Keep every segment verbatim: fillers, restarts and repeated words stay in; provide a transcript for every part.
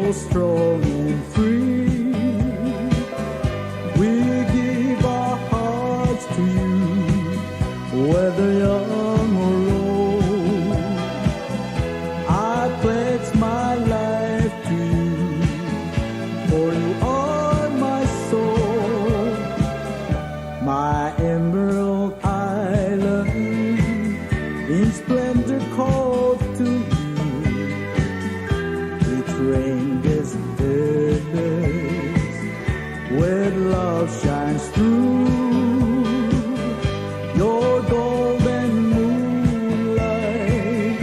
Strong and free, we give our hearts to you, whether young or old. I pledge my life to you, for you are my soul. My emerald island, in splendor called to you. Its range is endless, where love shines through. Your golden moonlight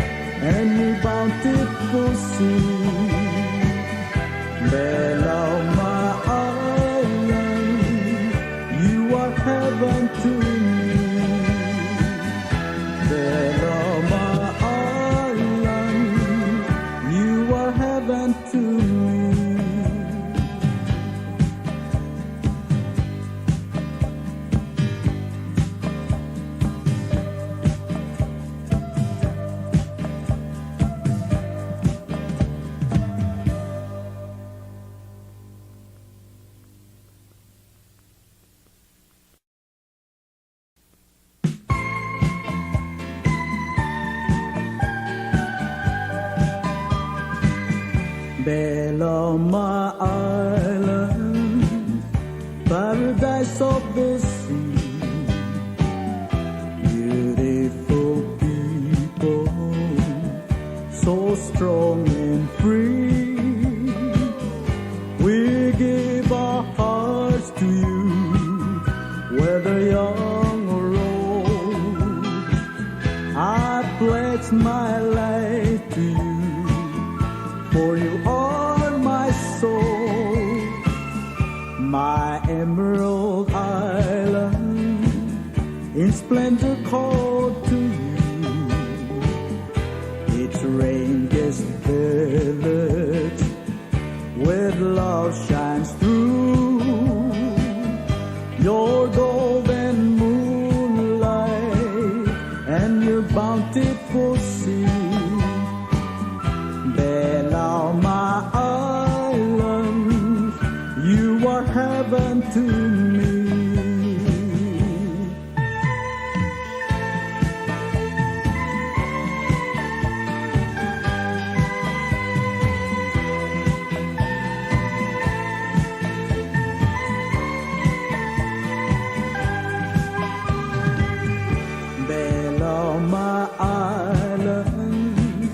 and your bountiful sea. Belau, my island, you are heaven to me. Belau, my island, you are heaven to me. Belau, my island, paradise of the sea. Beautiful people, so strong and free. We give our hearts to you, whether young or old. I pledge my life to you, for you are my soul. My emerald island, in splendor called to you. Its range is endless, where love shines through. Your golden moonlight and your bountiful sea. Belau, my island, you are heaven to me. Belau, my island,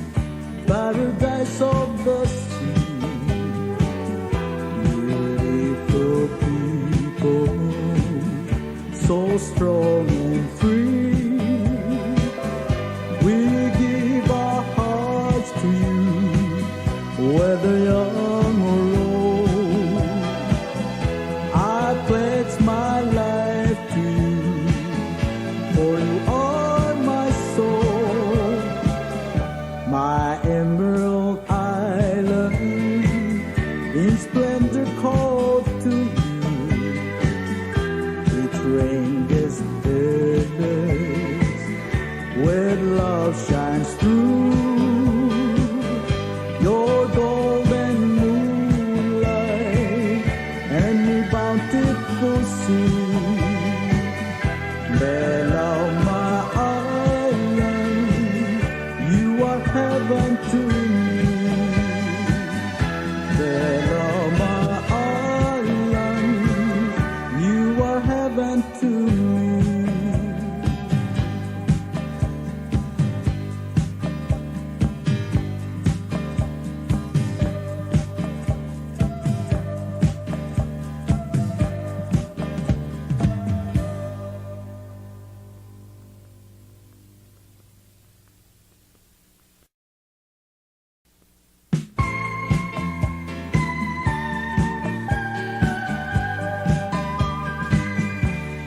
paradise of the sea. Beautiful people, so strong and free. We give our hearts to you, whether young or old. I pledge my life to you, for you are my soul. My emerald island, in splendor called to you. Its range is endless, where love shines through. Your golden moonlight and your bountiful sea. Belau, my island, you are heaven to me. Belau, my island, you are heaven to me.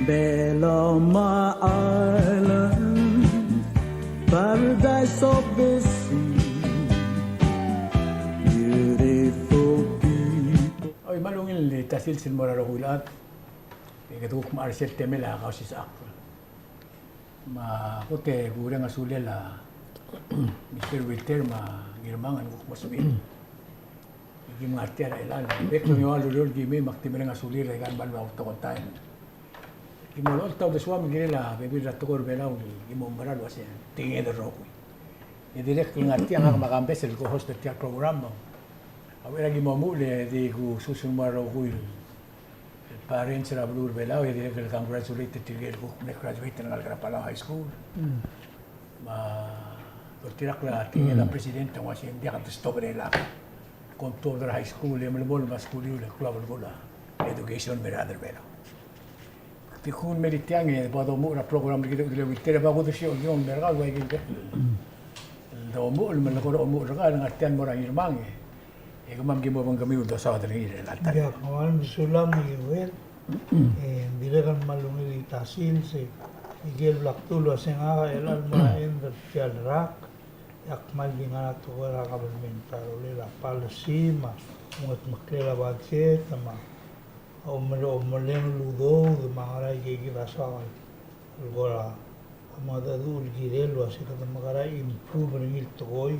Belau, my island, paradise of the sea, beautiful people. Oi, me a ungil el ta sils el mo er a rokui el chad, e kede kuk mo er sel temel a Kausisechakl. Me a kot e kureng a sulel a Mister Wilter me a Ngirmang el kuk mo sebechir. Kim ngar tia er a elechang, bek el ngeua el ureor el kim mei me ak di mereng a sulir er a ikal me a lua tekoi el taem. Kim olecholt a uldesuam el kirel a bebil er a tekoi er a Belau el kim oumera el uasei tekinged el rokui. E dirrek el ngar tia ngak me a Kambes el co-host er tia el program. A uchei er a kim omuchel e di kusus el mo er a rokui el parents er a beluu er a Belau, e dirrek el congratulate er tirke el kuk mle graduate er a Ngalek er a Palau High School. Me a doltirakl a tekinged a president a uasei ng diak a stop er a elechang. Kom tuobed er a high school e melemolem a skuul el klou a belkul a education el mei er a rechad er a Belau. Di kuk mei er tiang e bo domuchel er a program er kid el ureor el tir e bo kudesiou el mei er kau el ua ikel bek el domuchel me le kora omuchel er kau el ngar tia el mo er a Ngirmang e kemam kim obengkemiu el dosaod er ngii er a elechang. Ia, kmal mesulang Joel. E ng dirrek el kmal ungil el ta sils e ikel bla kdu el uasei ngak a chelecha el mo er a end er tia el rak e ak kmal di ngar er a tekoi er a government a rolel a policy me a mengetmeklel a budget me a omeleng el udoud me a ngera ikeikid a soak el kora mengedecheduch el kirel el uasei kede mekera improve er ngii el tekoi.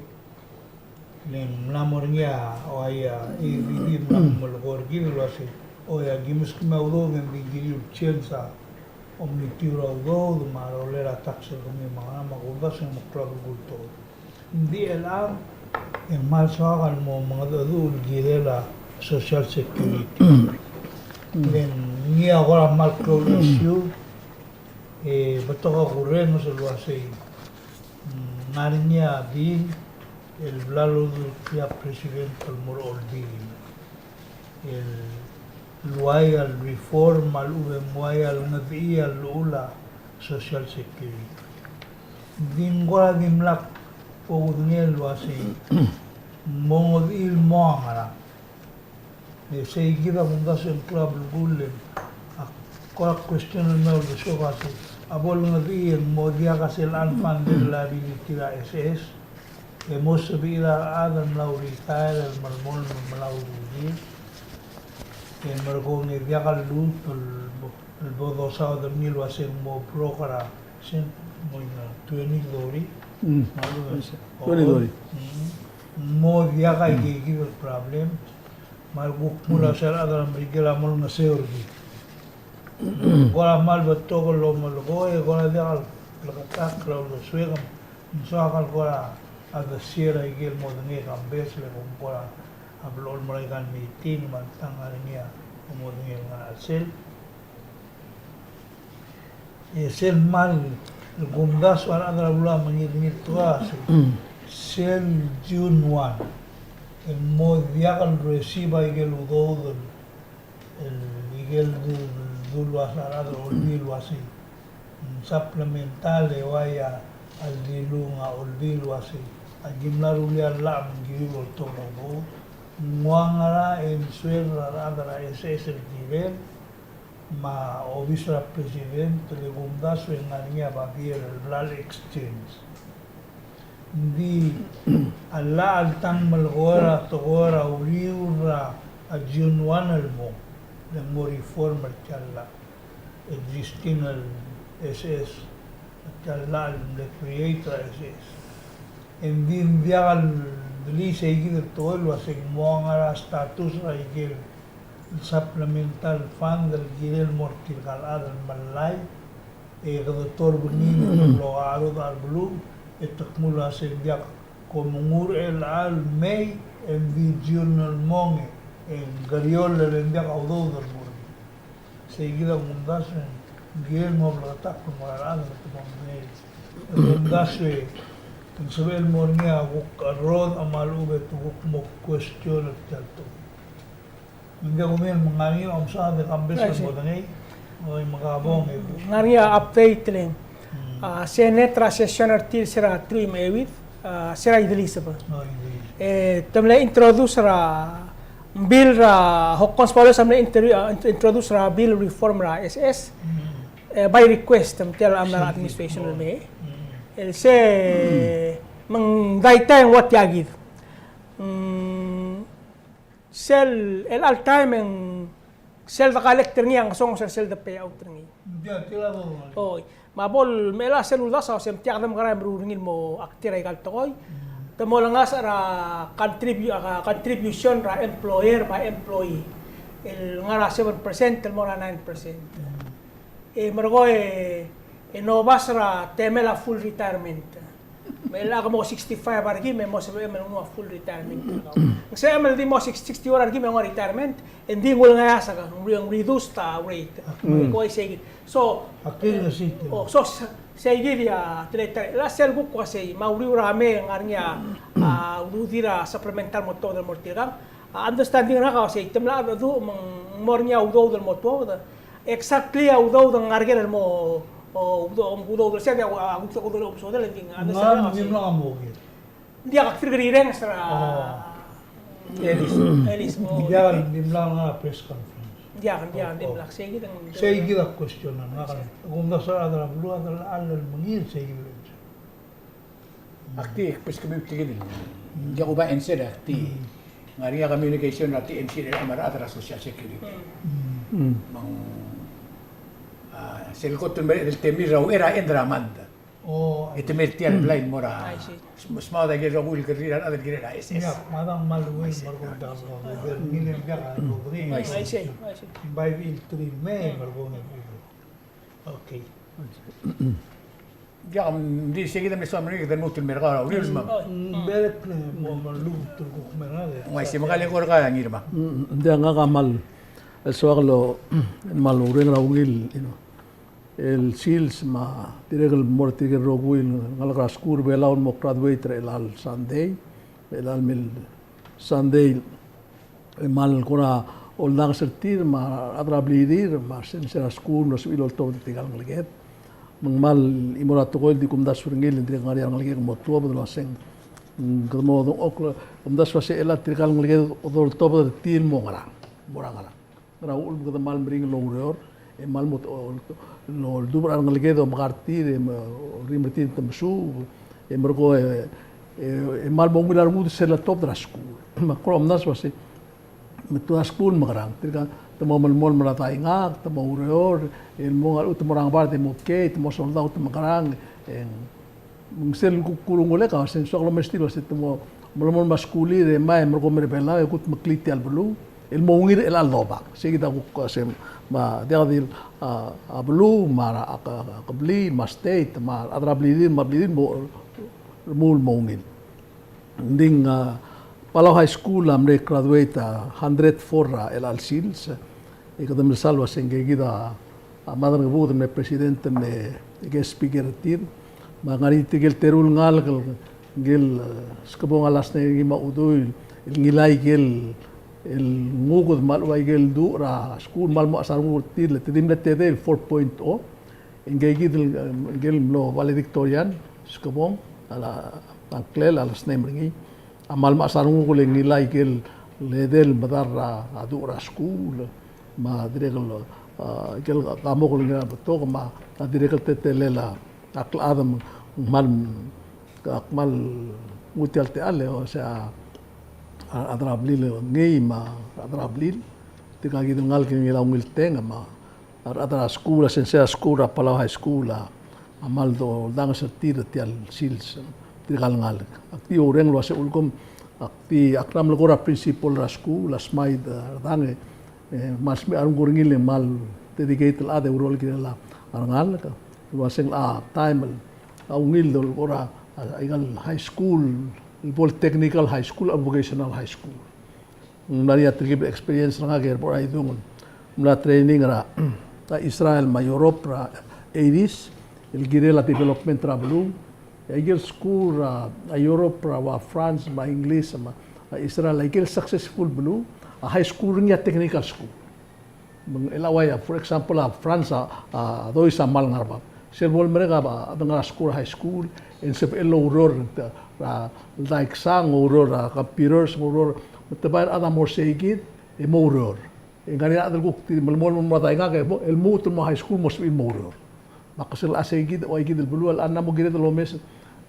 Le ng mla mo er ngii a, oi, a, e, di, di mla mo melekoi er kid el uasei, oi, a ki meskemiu a udoud e ng di kiriu el change a omitiu er a udoud me a rolel a tax er kemiu me a ngera me a kumdasu e ng meklou a belkul el tekoi. Ng di chelechang e ng kmal soak el mo mengedecheduch el kirel a Social Security. Le ng ngii a kora kmal klou el issue e betok a kurrenges el uasei ng ngar er ngii a bill el bla lodureklii a president el mo er a olbiil el uai a reform a lechub e ng uai a ngedechii a llechul a Social Security. Ng di ng kora dimlak bo kudengei el uasei ng mo ngedechii el mo a ngerang. E sei kid a kumdasu e ng klou a belkul e ak kora question el mei a uldesuek a sei, a bo lengedechii e ng mo diak a sel unfunded liability er a S S e mo sebechir a rechad el mla retire el melemolem el mla ududir e merekong e diak a lluut el bo, el bo dosaod er ngii el uasei ng mo broke er a sel mo twenty thirty. Mm. Twenty thirty. Mm. Mo diak a ikeikid el problem. Me a kuk mo er a sel chad er a Merikel a mo olengeseu er kid. Kora kmal betok el omelekoi, kora diak el bleketakl a uldesuek. Ng soak el kora a desier a ikel modengei e Kambes le kom kora a blechoel el mo er a ikal meeting me a ltang a ngar er ngii a modengei el ngar er a chelsel. E sel kmal kumdasu a rechad er a beluu a mengiil, ngii el tekoi a se, sel June one e ng mo diak el receive a ikel udoud el, ikel du, du el uasei a rechad er a olbiil el uasei ng supplemental e uai a ldilung a olbiil el uasei a ki mla rullii a llach me ng kiriu el oltobed a udoud. Ng ua ngera e ng suel er a rechad er a S S el kirel me a obis er a president, le kumdasu e ng ngar er ngii a babier el bla le exchange. Ng di a llach el tang melekoi er a tekoi er a uriul er a June one el mo, le ng mo reform er tia el llach, existing el S S, tia el llach el mle create er a S S. E ng di ng diak el delii sei kid el tekoi el uasei ng mo ua ngera a status er a ikel supplemental fund el kirel el mo er tirka el chad el melai, e kede torbengii el locha a rudech a rebeluu, e te kmo el uasei ng diak, kom nguu er chelecha el mei, e ng di June el mong e ng kerior el ng diak a udoud el mo er ngii. Sei kid a kumdasu e ng kirel mo bleketakl el mo er a rechad el te mo medengei. Kumdasu e te ng sebechel el mo er ngii a kuk cherrodech me a lechub e te kuk mo question er tia el tekoi. Ng di kemiu el mengang e omsaod e Kambes el modengei. Oi, me ka bong e. Ngar er ngii a update le ng, a, Senate er a session er tir se er a truich me a euid, a, se er a Idliseb. E te mle introduce er a bill er a, Hokkons Paulus a mle inter-, a, introduce er a bill reform er a S S. E, by request, me tia el mla er a administration el mei. El se, me ng daitai e ng ua tia kid. Mm, sel, el all time e ng sel de collect er ngii a ngesonges er sel de pay out er ngii. Oi, me a bo el mechela sel uldasu a se me tia kede mekerang e meruul er ngii el mo active er aika el tekoi. Te mo olengasech er a contribu-, a contribution er a employer me a employee. El ngar er a seven percent, el mo er a nine percent. E merekong e, e no obas er a temel a full retirement. Me lak mo sixty-five a rekim, e mo sebechem el nguu a full retirement. Ng sebechem el di mo six-, sixty-one a rekim, e nguu a retirement, e ng di ng ulengeasek, ng re-, ng reduce a rate. Ko isei kid. So, Aki el sixty. Oh, so, se-, sei kid a teletelel. A sel kuk ua sei, me a uriul er a me ng ngar er ngii a, a, ududir a supplemental mo tuobed el mo er tirkang. A understanding er ngak a ua sei, te mla dedu me ng mo er ngii a udoud el mo tuobed. Exactly a udoud ng ngar er ker el mo, o, udo-, udoud el sei, a, a, kuk udoud el omesodel, ng di ng understanding er ngak a ua sei. Ng dimlak a mo ker. Ng diak, ak dirk rirenges er a. Oh. Elis. Elis, oh. Ng diak, ng dimlak a press conference. Ng diak, ng diak, oh, ng dimlak. Sei kid a, sei kid a question er ngak. Kumdasu a rechad er a beluu a delal el mengiil, sei kid el answer. Ak di, press conference kid. Ng diak kuba answer, ak di. Mm. Ng ngar er ngii a communication er a T M C me a rechad er a Social Security. Mm. Me ng, a, sel kot el mei el temir er a uchei er a end er a month. Oh, e te mei er tia el blai el mo er a. I see. Sm-, smaod a ikel rokui el kerir a rechad el kirel a S S. Ia, me a dang mal ungil, me a rekong, dang mal ungil, ngilem diak a rokui. I see, I see. Bai bil three May, me a rekong. Okay. Diak, mm, di sei kid a mle soam er ngii, kede lmuut el mer kau er a uriul me. Mm, berek le, mo, mo lmuut el kuk mer kau. Ng uaisei me kau le kora ngii me. Mm, ng diak, ngak a kmal, el soak el, mal oureng er a ungil, you know. El sils me a dirrek el mo er tirke el rokui el ngalek er a skuul er a Belau el mo graduate er chelecha el Sunday, chelecha el mei el Sunday, e mal kora oldanges er tir me a rechad er a blirir me a sensei er a skuul el sebechir el oltobed er tirka el ngeleked. Me ng kmal chimo er a tekoi el di kumdasu er ngii el dirrek el ngar er ngii a rengelekek el mo tuobed el uaseng, mm, kede mo dengchokl, kumdasu el uasei chelecha tirka el ngeleked kede oltobed er tir el mo ngerang, mo er a ngerang. Ngera uchul me kede mal meringel el oureor, e mal mo, o, o, oldubech er a rengeleked e omekar tir, e me, orrimel er tir te mesuub, e merekong, e, e, e mal mo ungil a rengud sel lotobed er a skuul. Me ak kora omdasu el uasei, me te ua skuul mekerang, tirka te mo melemolem er a daingak, te mo oureor, e mo ngar er a, te mo er a ngebard e mo kiei, te mo soldau te mekerang, e ng Me ng sel kuk kurungulek a uasei ng soak el omes tir el uasei te mo melemolem a skulir e mai e merekong me er a Belau e kudmeklii tia el beluu el mo ungil er chelecha el dobang. Sei kid a kuk uasei me a diak di a, a beluu me a, a, a kebliil me a state me a rechad er a blirir me a blirir mo, mo, mo ungil. Ng di a Palau High School a mle graduate a hundred four er a chelecha el sils. E kede mle sal uasei ngke kid a, a Maderangebuked el mle president el mle guest speaker er tir. Me a ngar er ngii tirke el teru el ngalek el, ngikel, e, Skebong a last name er ngii me a Udui, el ngilai ikel, el nguked me a lechub a ikel duch er a skuul me a lmo chas a renguk er tir, le te di mle tedei el four point oh. E ngke kid el, e, ngke el mlo valedictorian, Skebong, a la, a ngklel a last name er ngii. A mal mechas a renguk el ngilai ikel edei el medal er a duch er a skuul, me a dirrek el, a, ikel kamok el ngilai a betok, me a dirrek el teletelel a klechad me ng kmal, ak kmal nguu tia el techall, e, o sea, a, a rechad er a blil ngii me a rechad er a blil, tirka kid el ngalek el ngilai a ungil teng, me a a rechad er a skuul, a sensei er a skuul er a Palau High School a, a mal doldanges er tir er tia el sils, tirka el ngalek. Ak di oureng el uasei ulekum, ak di, ak mla melekoi er a principal er a skuul, a Smaid, e, Rdang, e, me a smecher a renguk er ngii el mal dedicate el chad e oureor el kirel a rengalek. El uaseng a taem el, a ungil dolekoi er a, a, aika el high school, el bo el technical high school, a vocational high school. Ng mla er ngii a telkib el experience er ngak er a bo er a Idung. Ng mla training er a, a Israel me a Europe er a eighties, el kirel a development er a beluu. E a ikel skuul er a, a Europe er a ua France me a English me a Israel, a ikel successful beluu, a high school er ngii a technical school. Me ng chelecha uaia, for example, a France, a, a Dois a mal ngar er a bab. Sel bo lemerek a, a dengar er a skuul er a high school, e ng sebechel el oureor er a, er a daiksang, oureor er a computers, oureor, me te bai a rechad a mo er sei kid, e mo oureor. E ng ngar er ngii a rechad el kuk di melemolem el mo er a daingak, e mo, el lmuut el mo high school, mo sebechir el mo oureor. Me a kesel a sei kid, ua ikid el beluu, a locha mo kired el omes,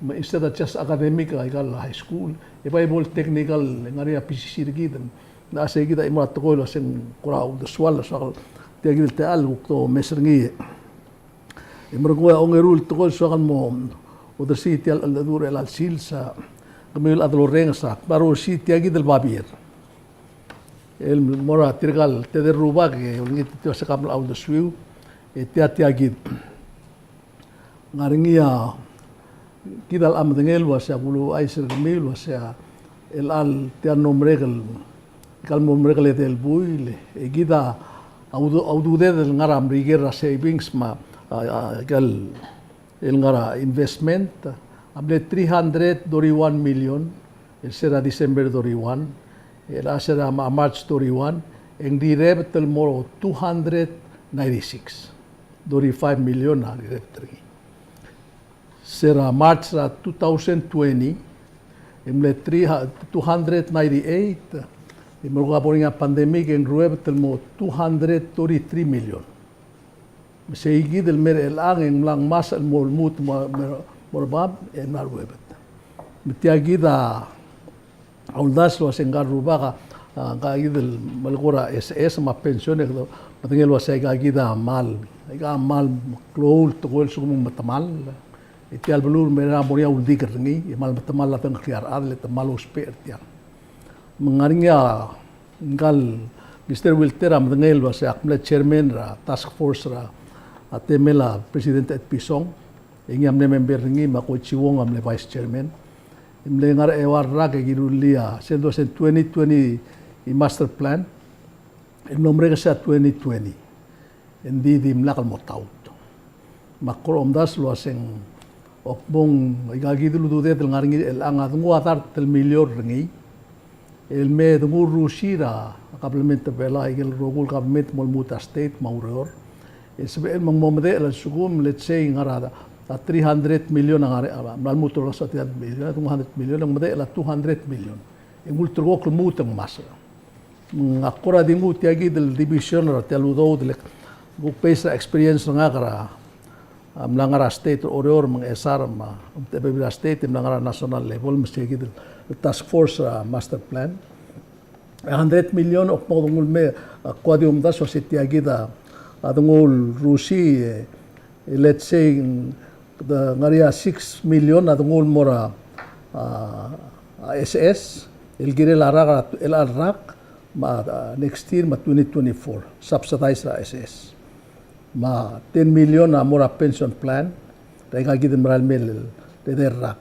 me instead of just academic, aika el high school, e bai bo el technical, e ng ngar er ngii a P C C er kid, ng locha sei kid a chimo er a tekoi el uaseng kora uldesual, soak el tia kid el techall, kuk domes er ngii. E merekong e a ongeru el tekoi el soak el mo odersii tia el cheldecheduch er chelecha el sils a, kemiu el chad el orrenges a kmal rullii tia kid el babier el mo er tirka el tedei el rubak e olengit tia se kmal uldesuiu. E tia tia kid ngar er ngii a kid a locha medengei el uasei a kuluuchais er kemiu el uasei a chelecha el tia el mlo merek el, ika el mlo merek el edei el buil, e kid a udu-, a ududed el ngar er a Merikel er a savings me a, a, a, ika el el ngar er a investment a mle three hundred thirty-one million, el se er a December thirty-one, el a se er a Ma-, March thirty-one, e ng rirebet el mo two hundred ninety-six, thirty-five million a rirebet er ngii. Se er a March er a two thousand twenty, e mle three hu-, two hundred ninety-eight, e me a lebo er ngii a pandemic e ng ruebet el mo two hundred thirty-three million. Me sei kid el mei er chelechang e ng mla ngmasech el mo lmuut mo, mo, mo er bab e ng mla ruebet. Me tia kid a uldasu el uasei ngka el rubak a, a, ngka kid el melekoi er a SS me a pension e kede medengei el uasei aika kid a kmal, aika kmal klou el tekoi el lsekum ng metemall. E tia el beluu el mei er a mo er ngii a uldik er ngii, e kmal metemall a dengklii a rechad, le te kmal ousbech er tiang. Me ng ngar er ngii a ngka el Mister Wilter a medengei el uasei ak mle chairman er a task force er a, a temel a President Etpison, e ngii a mle member er ngii me a Koichi Wong a mle vice chairman. E mle ngar er a eua el rak e ki rullii a sel two thousand twenty twenty master plan, e mlo merek er sel twenty twenty. Engdi dimlak el mo taut. Me ak kora omdasu el uasei ng, ak mo, aika kid el ududed el ngar er ngii er chelechang a denguu a dart el miliol er ngii el me denguu el rullii er a kabelment er a Belau, aike el rokui el kabelment el mo lmuut a state me a ureor. E sebechel me ng mo medechel a lsekum, let's say, ngar er a, a three hundred million a ngar er a, a, mla lmuut el ua se three hundred million, a denguu a hundred million, e ng medechel a two hundred million. E ng ulterekokl el lmuut e ng masech. Ng ak kora di nguu tia kid el division er tia el udoud el kuk based er a experience er ngak er a, a mla ngar er a state er a Oreor me a Ngchesar me a, a bebil er a state, e mla ngar er a national level me sei kid el task force er a master plan. A hundred million a kmo ng ungil me, a, kuk di omdasu el uasei tia kid a, a denguu el rullii, e, e let's say, ng, de ngar er ngii a six million a denguu el mo er a, a, a SS, el kirel a rak, el a rak, me a, a, next year, me a twenty twenty-four, subsidize er a SS. Me a ten million a mo er a pension plan, er aika kid el merael mei el, el edei el rak.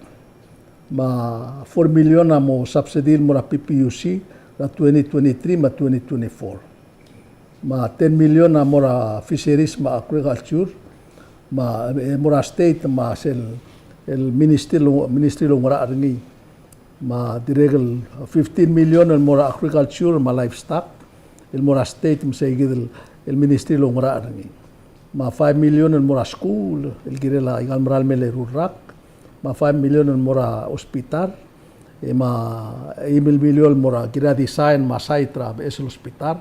Me a four million a mo subsidy el mo er a PPUC, er a twenty twenty-three me a twenty twenty-four. Me a ten million a mo er a fisheries me a agriculture, me a, e mo er a state me a sel, el ministry el, ministry el oungerachel er ngii. Me a dirrek el fifteen million el mo er a agriculture me a livestock, el mo er a state me sei kid el, el ministry el oungerachel er ngii. Me a five million el mo er a school, el kirel aika el merael mei el eru el rak, me a five million el mo er a hospital, e me a eim el million el mo er a kirel a design me a site er a beches el hospital,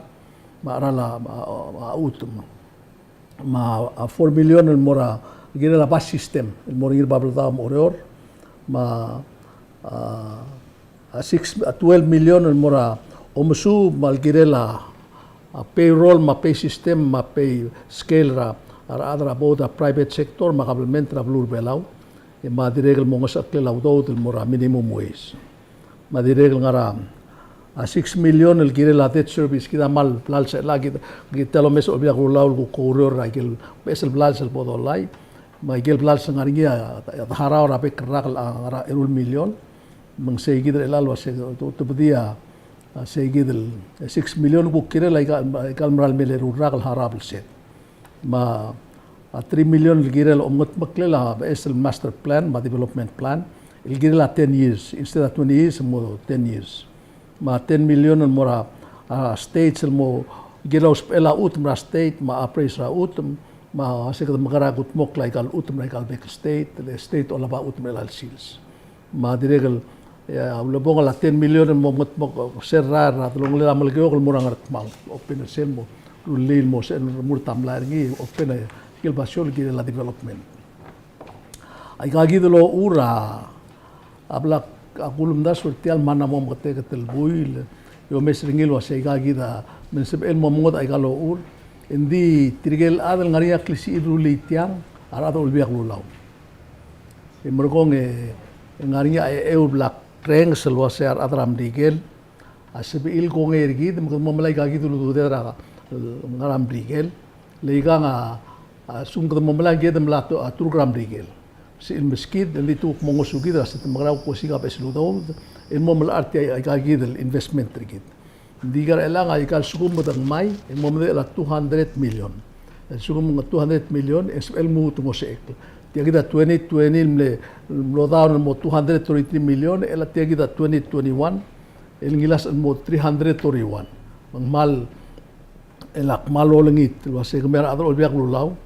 me a cheral a, a, a chutem. Me a, a four million el mo er a kirel a bus system, el mo er ngii er a Babeldaob me a Oreor, me a, a, a six, a twelve million el mo er a omesuub me a le kirel a, a payroll me a pay system me a pay scale er a, a rechad er a both a private sector me a government er a beluu er a Belau, e me a dirrek el mo ngesecheklel a udoud el mo er a minimum wage. Me a dirrek el ngar er a, a six million el kirel a debt service, kid a kmal blals el, kid, kid a lomes a Olbiil er a Kelulau el kuk oureor er a ikel beches el blals el bo dolai. Me a ikel blals el ngar er ngii a, a, a harau er a bek el rak el ngar er a eru el million. Me ng sei kid er chelechang el uasei te, te, tebedii a, a sei kid el six million kuk kirel aika, aika el merael mei el eru el rak el harau a blsed. Me a three million el kirel a omengedmeklel a beches el master plan me a development plan, el kirel a ten years, instead of twenty years, mo ten years. Me a ten million el mo er a, a, states el mo kirel a usbechel a chutem er a state, me a appraise er a chutem, me a se kede mekerang e kudmokl aika el chutem er aika el bek el state, le state a olab a chutem er chelecha el sils. Me a dirrek el, e, a ulebongel a ten million el mo mengedmokl, sel rael er a delongelel a Melekeok el mo er a Ngardmau, open er sel mo rullii el mo sel remurt a mlai er ngii, open a ikel basio el kirel a development. Aika kid el ochur a, a blak a kulemdasu er tia el mla mo meketeket el buil, e omes er ngii el uasei aika kid a me ng sebechel el mo mengodech aika el ochur, engdi tirke el chad el ngar er ngii a klisichir el rullii tiang, a rechad er a Olbiil er a Kelulau. E merekong e, e ngar er ngii a eou el blak Orrenges el uasei a rechad er a Merikel a sebechir el kongei er kid me kede mo melai aika kid el ududed er a, ngar er a Merikel. Le aikang a, a, lsekum kede mo melai kid el mla tu-, a, turk er a Merikel. Sebechir el meskid, e ng di te kuk mo ngosukid er a se te mekerang e kuk osiik a beches el udoud el mo melai er tia aika kid el investment er kid. Ng di kid er chelechang a ika el lsekum me de ngmai, e ng mo medechel a two hundred million. El lsekum ng two hundred million, e sebechel el lmuut el ngosechekl. Tia kid a twenty twenty el mle, mlo down el mo two hundred thirty-three million, e chelecha tia kid a twenty twenty-one, el ngilasech el mo three hundred thirty-one. Me ng kmal, el ak kmal olengit el uasei kemiu a rechad er a Olbiil er a Kelulau,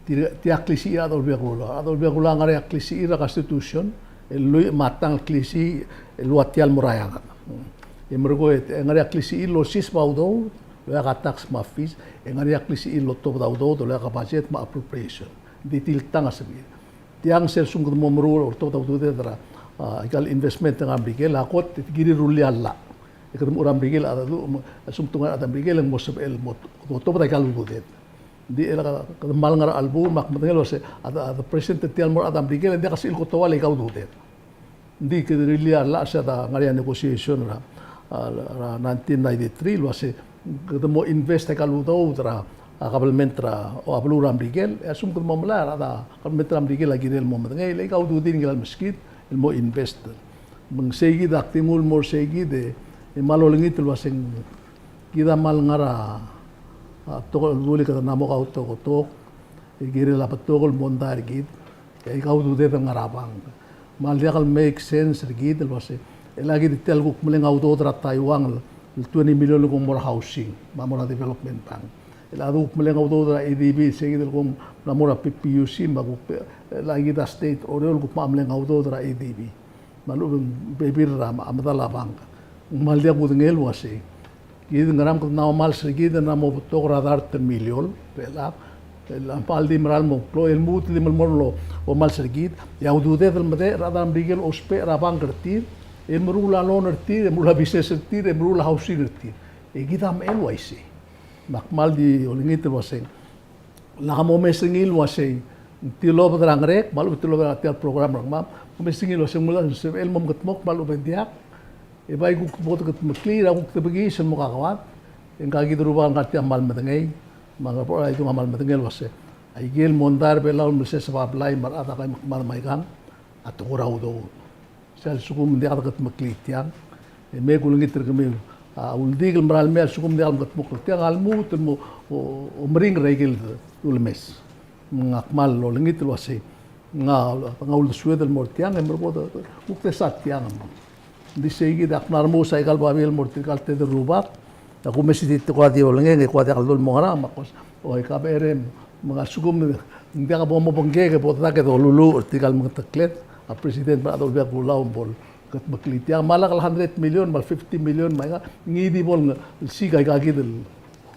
tia, tia klisichir a rechad er a Olbiil er a Kelulau. A rechad er a Olbiil er a Kelulau a ngar er ngii a klisichir er a Constitution, el lluich me a tang el klisichir el ua tia el mo er a eanged. E merekong e ngar er ngii a klisichir el osiseb a udoud el oeak a tax me a fees, e ngar er ngii a klisichir el otobed a udoud el oeak a budget me a appropriation. Ng di tiltang a sebechir. Tiang sel lsekum kede mo meruul a oltobed a ududed er a, a, aika el investment er a Merikel, a kot e te kirir el rullii a llach. E kede mo er a Merikel a dedu, me, a lsekum te ngar er a Merikel e ng mo sebechel el mo, mo otobed aika el ududed. Ng di chelecha kede kmal ngar er a chelebuul me ak medengei el uasei a, a, a president er tia el mo er a Merikel, e ng diak a sebechir el kot el ouchais aika el ududed. Ng di kede rullii a llach er se a ngar er ngii a negotiation er a, a, er a nineteen ninety-three el uasei kede mo invest aika el udoud er a, a, government er a, a beluu er a Merikel, e a lsekum kede mo melai a rechad er a government er a Merikel a kirel el mo medengei, le aika ududir ngii el meskid el mo invest. Me ng sei kid a kdenguu el mo er sei kid e, e kmal olengit el uasei kid a kmal ngar er a, a, betok el dulii e kede mla mo kautoketok, e kirel a betok el mondai er kid, e aika ududed el ngar er a bank. Me ng diak el make sense er kid el uasei, e le kid tia el kuk meleng a udoud er a Taiwan el, el twenty million el kuk mo er a housing, me a mo er a development bank. E le kuk meleng a udoud er a ADB, sei kid el kuk mla mo er a PPUC, me a kuk, e le kid a state er a Oreor el kuk mo meleng a udoud er a ADB. Me a lechub e ng bebil er a, a medal a bank. Ng kmal diak kudengei el uasei kid ngera me kede mla omals er kid e ng mo betok er a dart el miliol, el a, el a kmal di mera el mo klou, el lmuut el di melemolem el omals er kid, e a ududed el medechel a rechad er a Merikel a ousbech er a bank er tir, e meruul a loan er tir, e meruul a business er tir, e meruul a housing er tir. E kid a mechei el uaisei. Me ak kmal di olengit el uasei lak momes er ngii el uasei ng tilobed er a ngerek, me a lechub e tilobed er tia el program er kemam, momes er ngii el uasei ng mla sebechel el mo mekedmokl me a lechub e ng diak, e bai kuk bo dekedmeklii er a kuk debekiis el mo kakoad, e ngka kid el rubak el ngar tia a kmal medengei, me a ngar er a Belau a kmal medengei el uasei aike el mondai er a Belau el meleses a bablai me a rechad a kai me kmal me aikang a tekoi er a udoud. Sel lsekum ng diak dekedmeklii tiang, e me kulengit er kemiu a uldik el mera el mei, a lsekum ng diak lemekedmokl er tiang a lmuut el mo, o, omeringel er aike el ulemes. Me ngak a kmal olengit el uasei ngak a uldesued el mo er tiang, e merekong e kuk desa tiang. Ng di sei kid a kmal rengmam a ikal babier el mo er tirkal tedei el rubak, a kumes er tir e kuk di olengeng, e kuk diak el dul mo ngerang, me a kos, o, e ka berem, me a lsekum ng diak bo mo obengkek e bo dedak e doluluuch er tirkal mengetekled a president me a rechad er a Olbiil er a Kelulau me bo lekedmeklii tiang, me a lak el hundred million, me a fifty million, me aika, ngii di bo lsiik aika kid el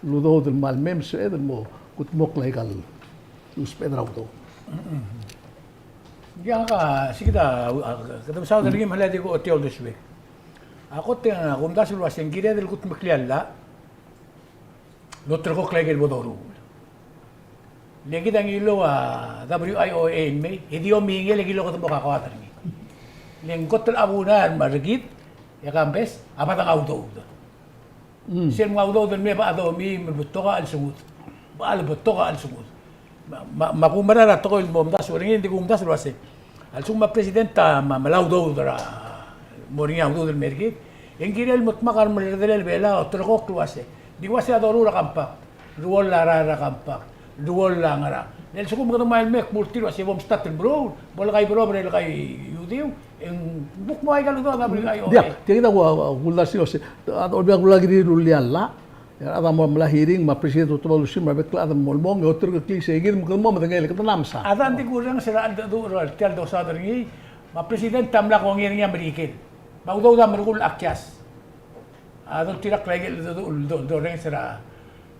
udoud el kmal mei me sebeched el mo kudmokl aika el usbeched er a udoud. Ia, ka, sei kid a, a, kede mesaod er ngii me a le di ko tia uldesuek. A kot e ng, a kumdasu el uasei ng kired el kudmeklii a llach el oterekokl aike el bo doruul. Le kid a ngiluu a W I O A el mei, e di omingel e ngiluu kede mo kakoad er ngii. Le ng kot el chabunai me a rekid, e kambes, a bad a udoud. Mm. Sel mla udoud el mei e bo domiim el betok a chelsengud. Bo lebetok a chelsengud. Me, me, me a kumera er a tekoi el mo omdasu er ngii, ng di kumdasu el uasei a lsekum a president a me, mla udoud er a mo er ngii a udoud el mei er kid, e ng kirel el mo dmak a remerredelel a Belau, oterekokl el uasei, di uasei a doruul a compact, ruoll a rael er a compact, ruoll a ngerang. Le a lsekum kede mei el mei e kmo er tir el uasei bo mstart el meruul, bo le kai Belau, bo le kai Iudiu, e ng kuk mo aika el udoud a W I O A. Diak, tia kid a kuk, kuk uldasu el uasei a Olbiil er a Kelulau a kirir el rullii a llach, e a rechad a mo mla hearing, me a president a otobed a uldesuir, me a rebek el chad a mo lmong, e oterekeklii sei kid me kede mo medengei el kede mla mesa. A dang di kurrenges er a cheldecheduch er tia el dosaod er ngii, me a president a mla kongei er ngii a Merikel. Me a udoud a merekul a kias. A doltirakl aike el do, do, do, dorrenges er a.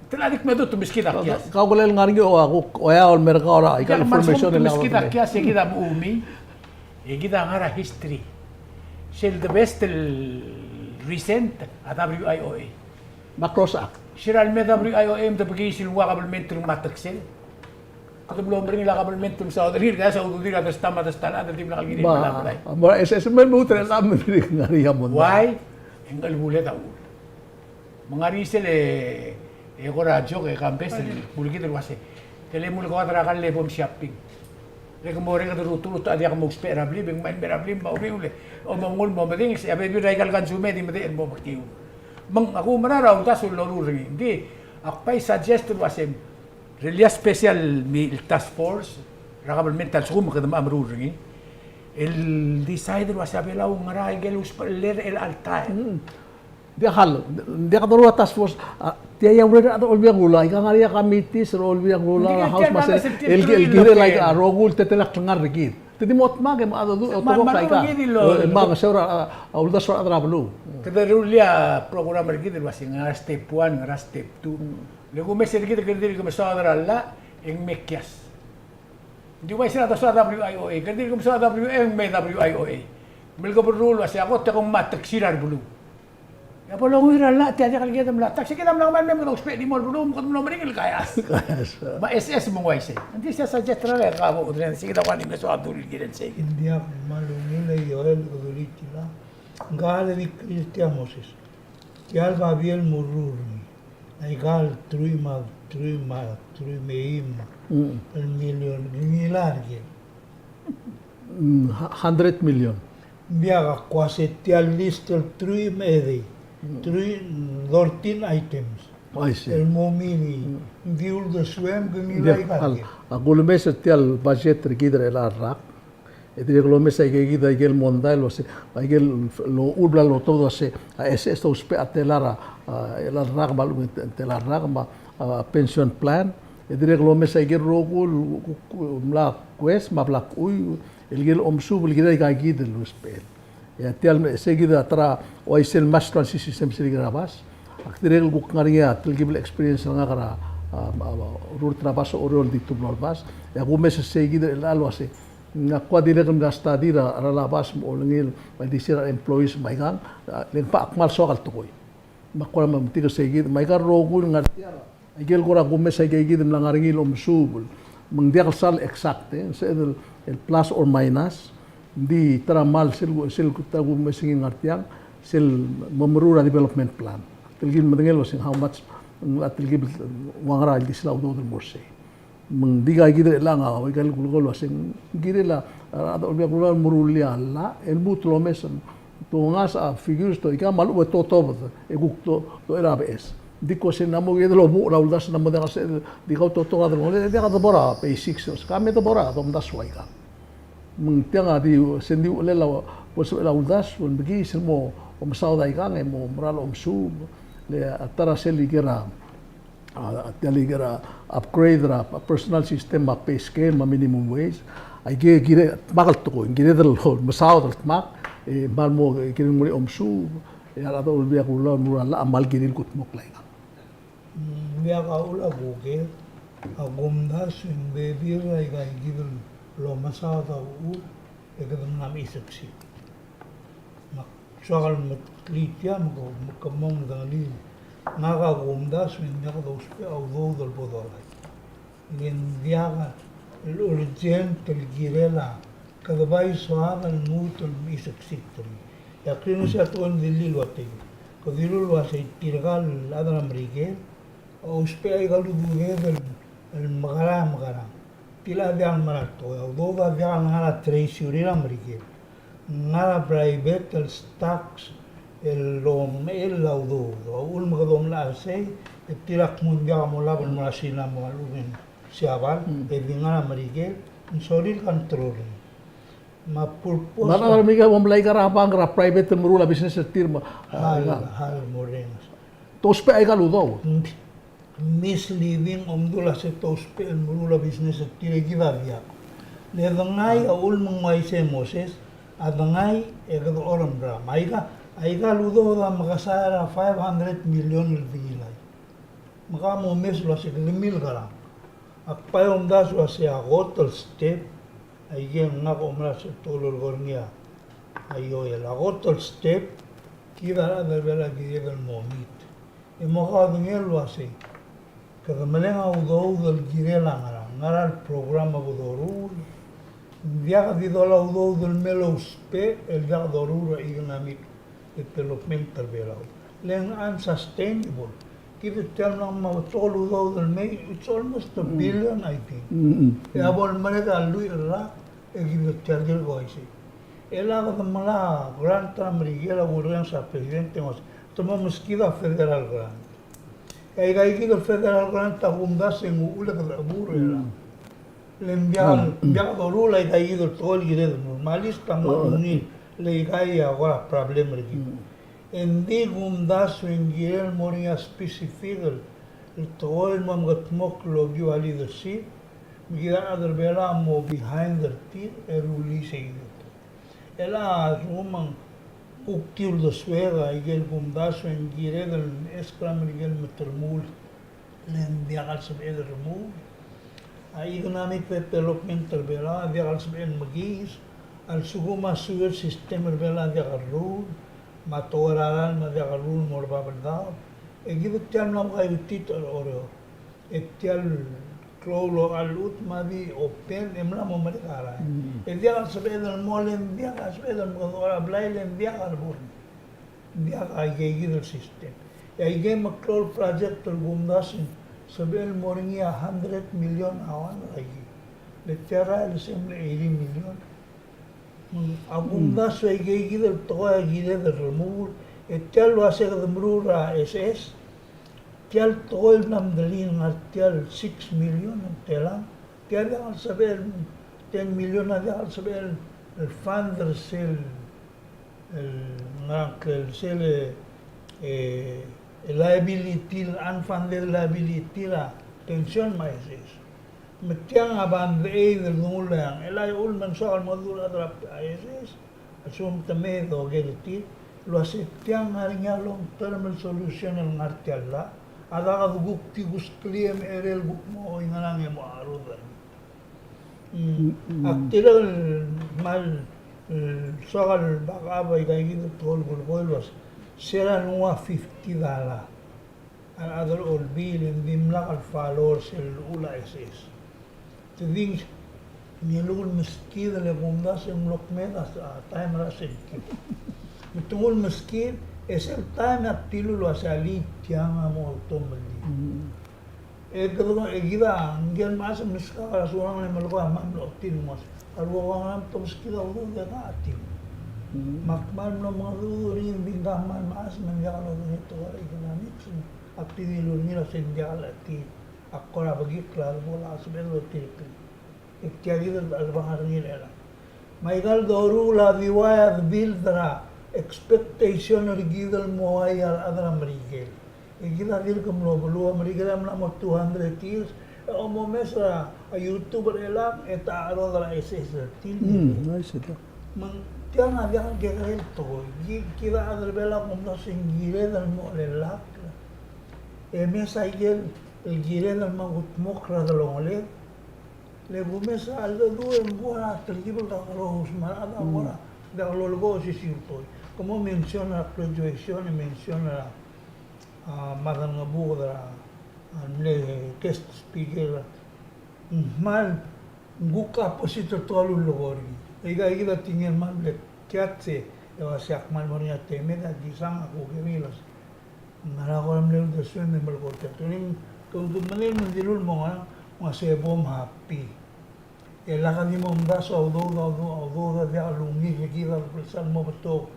Te mla di kmedung e te meskid a kias. Kau kele ngar er ngii a kuk, o, a Olbiil er a Kelulau, aika el information el meskid a kias, e kid a mo umi. E kid a ngar er a history. Sel the best el recent a W I O A. Me a Close Act. Sera el me W I O A me te bekiis el ua kabelment el nguu a teksel. Te mlo meringel a kabelment el mesaod er ngii, el kaias a ududir a desta me a desta el chad el dimlak el kirel el melai. Ba, ba, es, es, me lmuut er a, me dirk ngar er ngii a mondai. Why? E ng chelebuled a uchul. Me ng ngar er ngii sel, e, e kora joke e kambes el kulekid el uase, te le mulekoad er a kall e bo msiaping. Le ke mo orreked el ruturut a diak mousbech er a blim, e ng mei el mei er a blim, me a uriul e, o mo nguu el mo medinges, e a bebil er aika el consume e di medechel el mo mekiu. Me ng, a kumerang er a uldasu el loruul er ngii. Ng di, ak bai suggest el uase, Rullii a special me-, task force er a kabelment a lsekum kede meruul er ngii el decide el uase a Belau a ngera ikel usbechel er chelecha el taem. Mm. Diak el, diak doruul a task force, a, tia a urerel a Olbiil er a Kelulau, aika ngar er ngii a committees er a Olbiil er a Kelulau, House me a Senate, el, el kirel aika a rokui el teletelel a klengar er kid. Te di mo dmak e me a dodu, me a dodu aika. Me a ngeseu er a, a uldasu er a rechad er a beluu. Kede rullii a program er kid el uase ngera step one, ngera step two. Mm. Le kumes er kid e kede dirk mesaod er a llach e ng mekias. Ng di uaisei er a dosaod a W I O A, kede dirk mesaod a W I O A e ng me W I O A. Me le keberruul el uase a kot e kom me a teksir a rebeluu. E a bo longuiu er a llach, tia diak el kired el mla tax, e kid a mla kmal mei me kede ousbech el chimo el beluu me kede mlo meringel el kaias. Kaias. Me a S S me ng uaisei. Ng di se a suggest er a llach e kabo, ng di se kid a kua di mesaod a dulii el kirel sei kid. Ng diak, me a lungil e Joel, kede dulii tia. Ng kede di kriis tia Moses. Tia el babier el meruul er ngii. Aika el truich me a, truich me a, truich me a eim. Mm. El million, ngilai er ngii. Mm, hu-, hundred million. Ng diak, ak uase tia el list el truich me a edei. Mm. Truich, thirteen items. I see. El mo mei, mm, di uldesuem, ke ngilai aika el. Ak ulemes er tia el budget er kid er chelecha el rak. E dirrek el omes aike kid a ikel mondai el uase, aikel uchul bla lotobed el uase, a S S a ousbech a tela er a, a, tela el rak me a lechub e ng tela el rak me a, a, pension plan. E dirrek el omes aike el rokui el ku-, ku-, mla kues me a bla kuiu el kirel omesuub el kirel aika kid el usbechel. E a tia el me-, se kid a ta er a uaisei el mass transit system sel kirel a bas. Ak dirrek el kuk ngar er ngii a telkib el experience er ngak er a, a, a, rurt er a bas er a Oreor el di tublo el bas. E ak umes er sei kid er chelecha el uase, ng ak kuk dirrek el mla study er a, er a bas me a olengil, me a ildisir a employees me aikang, a, le ng kmal soak el tekoi. Me ak kora metik er sei kid, me aika el rokui el ngar tia, aikel kora kumes aike kid el mla ngar er ngii el omesuub. Me ng diak el sal exact, e, se el, el plus or minus, ng di ta er a mal sel, sel ta kumes er ngii el ngar tiang, sel mo meruul er a development plan. Telkib el medengei el uase ng how much, ng telkib el ua ngera el di sel a udoud el mo er sei. Me ng di aika kid er chelechang a, aika el kulekoi el uase ng kirel a, a, a, Olbiil er a Kelulau el meruul a llach, e lmuut el omes, te ngasech a figures, te ika me a lechub e te otobed, e kuk te, te er a beches. Ng di ko se ng mo kired el omuchel er a uldasu e ng mo diak se, di kau te otobed a delongeled, e diak de bo er a basics, se ka me de bo er a domdasu aikang. Me ng tiang a di, se ng di uchelel a, bo lsebechel a uldasu el mekiis el mo, omesaod aikang, e mo mera el omesuub, le a ta er a sel ikel a, a, tia el ikel a upgrade er a personal system me a pay scale me a minimum wage. Aike kirel dmak el tekoi, kired el mesaod el dmak, e kmal mo kirel nguu a omesuub, e a rechad er a Olbiil er a Kelulau el meruul a llach a kmal kirir el kutmokl aikang. Mm, ng diak a uchul a kuk, a kumdasu e ng bebil er aika kid el omesaod a uchul, e kede mla mei succeed. Me ak soak el meklii tia me ke, me ke mo medengelii. Ngak a kumdasu e ng diak dousbech a udoud el bo dolai. E ng diak el urgent el kirel a kede bai soad el lmuut el mei succeed er ngii. E ak rirenges a tekoi el dilii el ua tei. Ke dilu el uasei tirka el chad er a Merikel a ousbech aika el ududed el, el mekerang, mekerang. Tia a diak el mera el tekoi, a udoud a diak el ngar er a treasury er a Merikel. Ngar er a private el stocks el omechell a udoud. A uchul me kede omelecha er sei, e tir a kmo ng diak a mo olab el mo er a Sina me a lechub e ng Siabal, e di ngar er a Merikel, ng sorir el control er ngii. Me a purpose. Me a rechad er a Merikel a bo mlai aika er a bank er a private el meruul a business er tir me a, hal, hal, morrenges. Te ousbech aika el udoud. Misleading, omdu el uase te ousbech el meruul a business er tir e kid a diak. Le dengai a uchul me ng uaisei Moses, a dengai e kede orrenges er a. Me aika, aika el udoud a mekesai er a five hundred million el dengilai. Me ke mo omes el uase kede milkerang. Ak bai omdasu el uase a kot el step, aike el ngak a omeras el tekoi el lolekoi er ngii a Joel. A kot el step, kid a rechad er a Belau a kired el mo meet. E mo kaodengei el uasei, kede meleng a udoud el kirel a ngerang. ngar er a program a bo doruul, ng diak di dola udoud el mei el ousbech el diak doruul er a economic development er a Belau. Le ng unsustainable. Kid a tia el mla mo betok el udoud el mei, it's almost a billion, I think. E a bo lemerek a lluich el rak, e kid a tia el dirk uaisei. E a kede mla grant er a Merikel a kurrenges a president e ng uase te mo meskid a federal grant. E aika kid el federal grant a kumdasu e ng uchul e kede chebuul er a. Le ng diak, diak doruul aika kid el tekoi el kired el mo. Me a list a mo ungil le aika a kora problem er kid. Engdi kumdasu e ng kirel el mo er ngii a specific el tekoi el mo mekedmokl el okiu a leadership, me kid a rechad er Belau a mo behind er tir e rullii sei kid. E a lsekum ng kuk di uldesuek a ikel kumdasu e ng kired el meskid a Merikel me te remuul, le ng diak el sebeched el remuul. A economic development er Belau a diak el sebeched el mekiis, a lsekum a sewer system er Belau a diak el ruul, me a tekoi er a ralm a diak el ruul el mo er a bab el daob, e kid a tia el mla mo kaiuetitecheroch. E tia el klou el locha lluut me a di open e mla mo merek a rael. E diak el sebeched el mo, le ng diak el sebeched el mekedechor a blai, le ng diak el bo er ngii. Ng diak a ike kid el system. E a ike meklou el project el kumdasu e ng sebechel el mo er ngii a hundred million a one er a ike. Le tia el rael e se mle eighty million. A kumdasu e aike kid el tekoi a kired el remuul, e tia el uase kede meruul er a SS, tia el tekoi el mla mdelii el ngar tia el six million e ng telang, tia a diak el sebechel, ten million a diak el sebechel el fund er sel, el ngar er sel, e, liability, el unfunded liability er a pension me a SS. Me tiang a band-aid el denguu el eang, el a uchul me ng soak el mo dul a rechad er a SS, a lsekum te mei e doker er tir, el uase tiang a ngar er ngii a long term el solution el ngar tia el llach, a dak de kuk di kuskelii e mecherei el kuk mo oingerang e mo charudel. Mm. Ak dirrek el kmal, mm, soak el back up aika kid el tekoi el kulekoi el uase, se er a lenguu a fifty dollar a rechad er a Olbiil e ng dimlak el follow er sel llechul a SS. Te di ngiluu el meskid el kumdasu e ng mlo kmeed a taem er a sengkio. Me te nguu el meskid, e sel taem e ak dilu el uase alii tiang a mo outomellii. E kede, e kid a ngike el mechas el meskak er a Surangel e melekoi a mla mlo chetil el mo uase, a rua ko ngerang, te meskid a udoud e ka chetil. Me ak kmal mlo mengedecheduch er ngii, ng di ngka a kmal mechas me ng diak lodengei a tekoi er a economics. Ak di dilu er ngii el uase ng diak el chetil. A kora bekikl a bo el sebeched el otireklii. E tia kid el, el bang er ngii er chelechang. Me aika el doruul a di ua de build er a expectation er kid el mo uai a rechad er a Merikel. E kid a dirk mlo beluu, a Merikel a mla mo two hundred years, e omomes er a YouTube er chelechang e te cherodel a SS er tir. Mm, I see that. Me ng tiang a diak el kekerei el tekoi. Ki-, kid a rechad er Belau a kumdasu e ng kired el mo chelellakl. E mes a ikel el kired el mo kudmokl er a delongeled. Le kumes a cheldecheduch e ng kora telkib el kakerous me a rechad a kora diak lolekoi a osisiu el tekoi. Ke mo mention er a graduation, e mention er a, a, Maderangebuked er a, a mle guest speaker. Ng kmal, ng kuk opposite er a tekoi el lulekoi er ngii. E aika kid a tingel kmal mle kiats e uase ak kmal mo er ngii a temed, a kisang a kuk er ngii el uase ng ngera kora mle uldesuem e melekoi er tia. Te ungil, te ungil me ng dilu el mo ngerang, ng uase bo mhappy. E lak di mo omdasu a udoud, a udoud, a udoud a diak lungil er kid a lsal mo betok.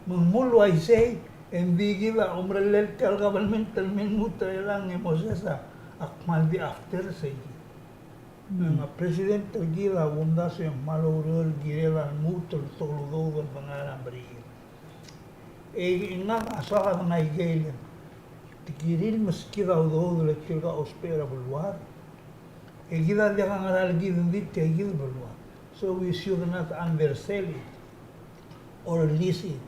Me ng mle uaisei, e ng di kid a omerellel tia el government el me lmuut er chelechang e mo sesa, ak kmal di after sei kid. Me ng a president er kid a kumdasu e ng kmal oureor el kired a lmuut el betok el udoud el mengai er a Merikel. E ngak a soak a dengai aike el, te kirir el meskid a udoud el tirka ousbech er a beluad, e kid a diak a ngera el kid, ng di tia kid el beluad. So we should not undersell it or lease it.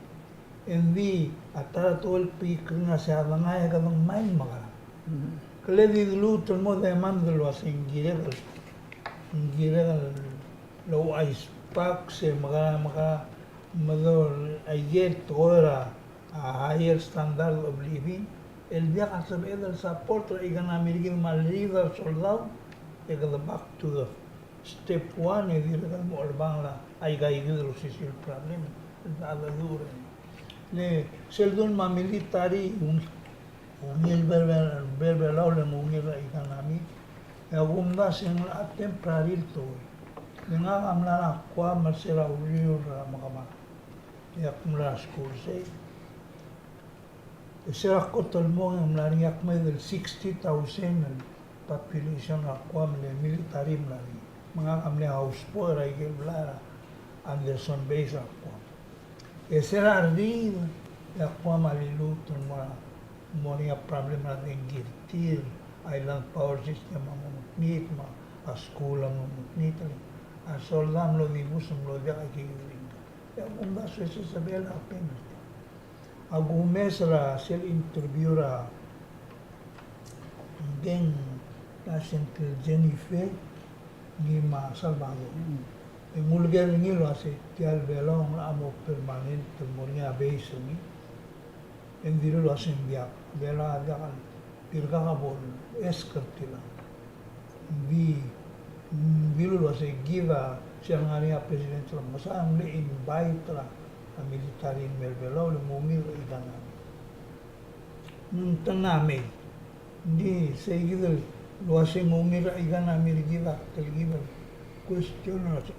Engdi a ta er a tekoi el kbikil er ngii a se a dengai e kede ngmai el mekerang. Ke le di dluut el mo demand el uasei ng kirel, ng kirel el ouchais baks e mekerang, mekerang, me dul aike el tekoi er a, a higher standard of living el diak a sebeched el support er a economy er kid me a leriid er a soldau. E kede back to the step one, e dirrek el mo chelebangel aika ikid el osisiu el problem el cheldecheduch er ngii. Le sel dul me a military, ungil, ungil bel, bel, bel, Belau le ng ungil er a economy. E a kumdasu e ng locha temporary el tekoi. Le ngak a mla er a Guam er se er a uriul er a Mekemad. E ak mla er a skuul sei. E se er a kot el mong e ng mla er ngii a kmeed el sixty thousand el population er a Guam, le military a mla er ngii. Me ngak a mle houseboy er a ikel blai er a Anderson Base er a Guam. E se er a redil e a Guam a liluut el mo er ngii a problem er a dengki er tir, island power system a mo ngetmit, me a skuul a mo ngetmit. A soldau a mlo dibus, mlo diak a ikid el income. E a kumdasu e se sebechel a payment. A kumes er a sel interview er a, ngii a Saint Jennifer, ngii me a Salvador. E ng uleker er ngii el uase tia el Belau a mo permanent el mo er ngii a base er ngii. E ng dilu el uase ng diak, Belau a diak el Tirkak a bo el ask er tiang. Ng di, ng dilu el uase kid a, sel ngar er ngii a president er a Mekesang, ng mle invite er a military el mei er a Belau el mo ungil er a economy. Ng tang a mei. Ng di sei kid el uase ng ungil er a economy er kid a telkib el question er a se,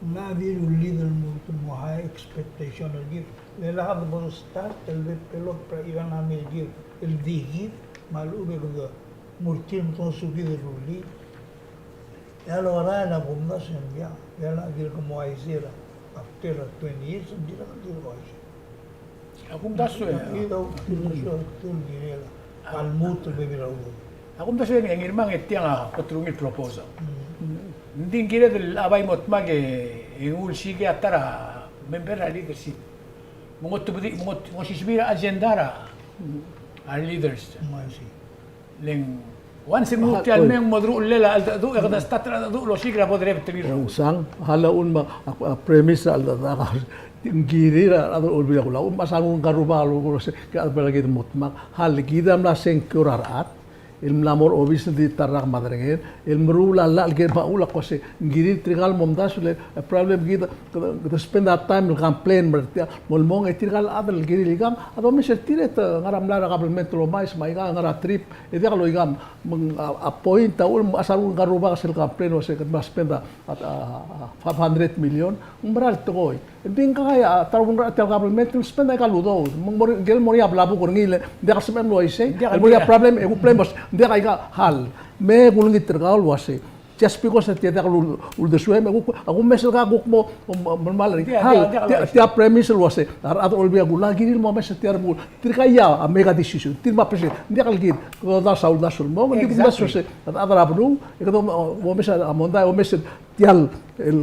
ng di rullii el mo, mo high expectation er kid. Le lak de bo start el develop er a economy er kid el di kid, me a lechub e kede mo er tir me te ngosukid el rullii. E a lorael a kumdasu e ng diak, e a dirk mo uaisei er a after twenty years, ng dirk, ng dirk uaisei. A kumdasu e. Ng di a kumdasu e ng kirel a lmuut el bebil er a udoud. A kumdasu e ng ngii me ng tiang a kot el ungil proposal. Mm. Ng di ng kired el bai mo dmak e ng ulsiik a ta er a member er a leadership. Me ng otobedii, me ng ot-, ng osisiu er a agenda er a, a leaders. Mm, I see. Le ng once e ng nguu tia el mei e ng mo deruchellel a cheldecheduch, e kede start er a cheldecheduch el osiik er a bo dereb er tir. Ng sang, a lechub me a, a premise er a cheldecheduch a, ng kirir a rechad er a Olbiil er a Kelulau, me a sel ngka el rubak el uase, ke a chad er a Belau kid el mo dmak, a le kid a mla sengkio er a rechad el mla mo er a obis el di ta el rak me a derengel, el meruul a llach el ke mechur a kmo se, ng kirir tirka el momdasu le, a problem kid, kede, kede spend a time el complain me er tia, mo el mong e tirka el chad el kirir el ikang, a domes er tir e te ngar er a mlai er a government el omais me a ikang, ngar er a trip, e diak loikang, me ng, a, a point a uchul, a sel ngka el rubak sel complain el uase kede mla spend a, a, a, five hundred million, ng mera el tekoi. Ng di ngka a ta er a ungil er tia el government el spend aika el udoud. Me ng mo er, ngike el mo er ngii a blabuk er ngii le, ng diak el sebechem el uaisei. Ng diak el mo er ngii a problem, e kuk blame, ng diak aika el. Me kulengit er kau el uase, just because tia diak el ul-, uldesuem, e kuk, a kumes er kau kuk mo, mo, mo, mo, mo, ng diak, ng diak, ng diak el uaisei. Tia premise el uase, a rechad er a Olbiil a Kelulau a kirir el mo omes er tia el rubekul. Tirka a make a decision. Tir me a president. Ng diak el kid. Kede dars a uldasu el mong, ng di kumdasu el uase, a rechad er a beluu, e kede mo, mo omes a mondai, omes er tia el, el,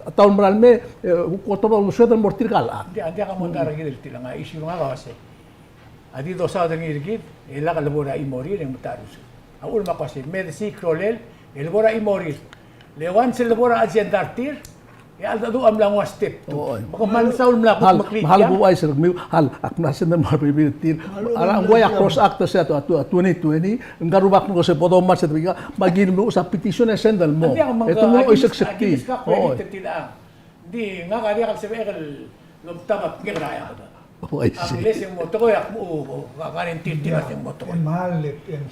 a ta el mera el mei, e, kuk otobed a uldesued el mo er tirka el chad. Ng diak, ng diak a mondai er kid el tiang, a issue er ngak a uase, a di dosaod er ngii er kid, e lak lebo er a chimorir e ng metacherusech. A uchul me a kmo uase, me de siik a rolel, e lebo er a chimorir. Le once el lebo er a agenda er tir, e a cheldecheduch a mla nguu a step two. Oi. Me ke kmal mesaul el mla kuk meklii. Hal, hal, kuk uaisei er kemiu, hal, ak mla send el mo er a bebil er tir. A rechad a nguu a cross act er se a, a, a twenty twenty, Ngka el rubak el kmo se bo domes er tir, me aki meluches a petition e send el mo. E te mlo oiseksek tir. Oi. Di ngak a diak el sebechek el omtab a bek er a eanged. Oh, I see. Ak mle se ng mo tekoi, ak mo, o, o, guarantee er tir a se ng mo tekoi.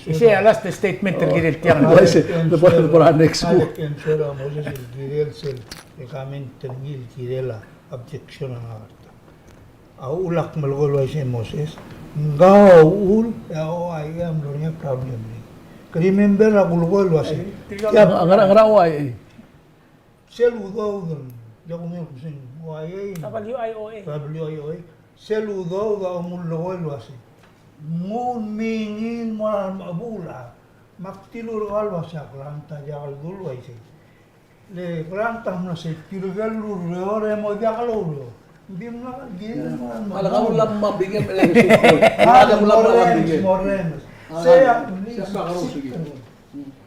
Isei a last statement er kid el tiang. Oh, I see. The next one. Moses el kirel sel, e comment er ngii el kirel a objection er ngak. A uchul ak melekoi el uaisei, Moses, ngka a uchul e a O I A a mlo er ngii a problem er ngii. Ke remember a kulekoi el uaisei. Tia, ngera, ngera O I A? Sel udoud, diak kumes el kmo se ng O I A. W I O A. W I O A. Sel udoud a nguu el lekoi el uaisei. Nguu el mingil el mo er a remechebuul a. Me ak dilu er kau el uaisei a grant a diak el dul uaisei. Le grant a mla se tirke el ureor e mo diak loureor. Ng di mla, di mla, mla. Mla kau mla mabingem el. Mla mla mabingem. Mo remes. Sei a, sei a mla karusii.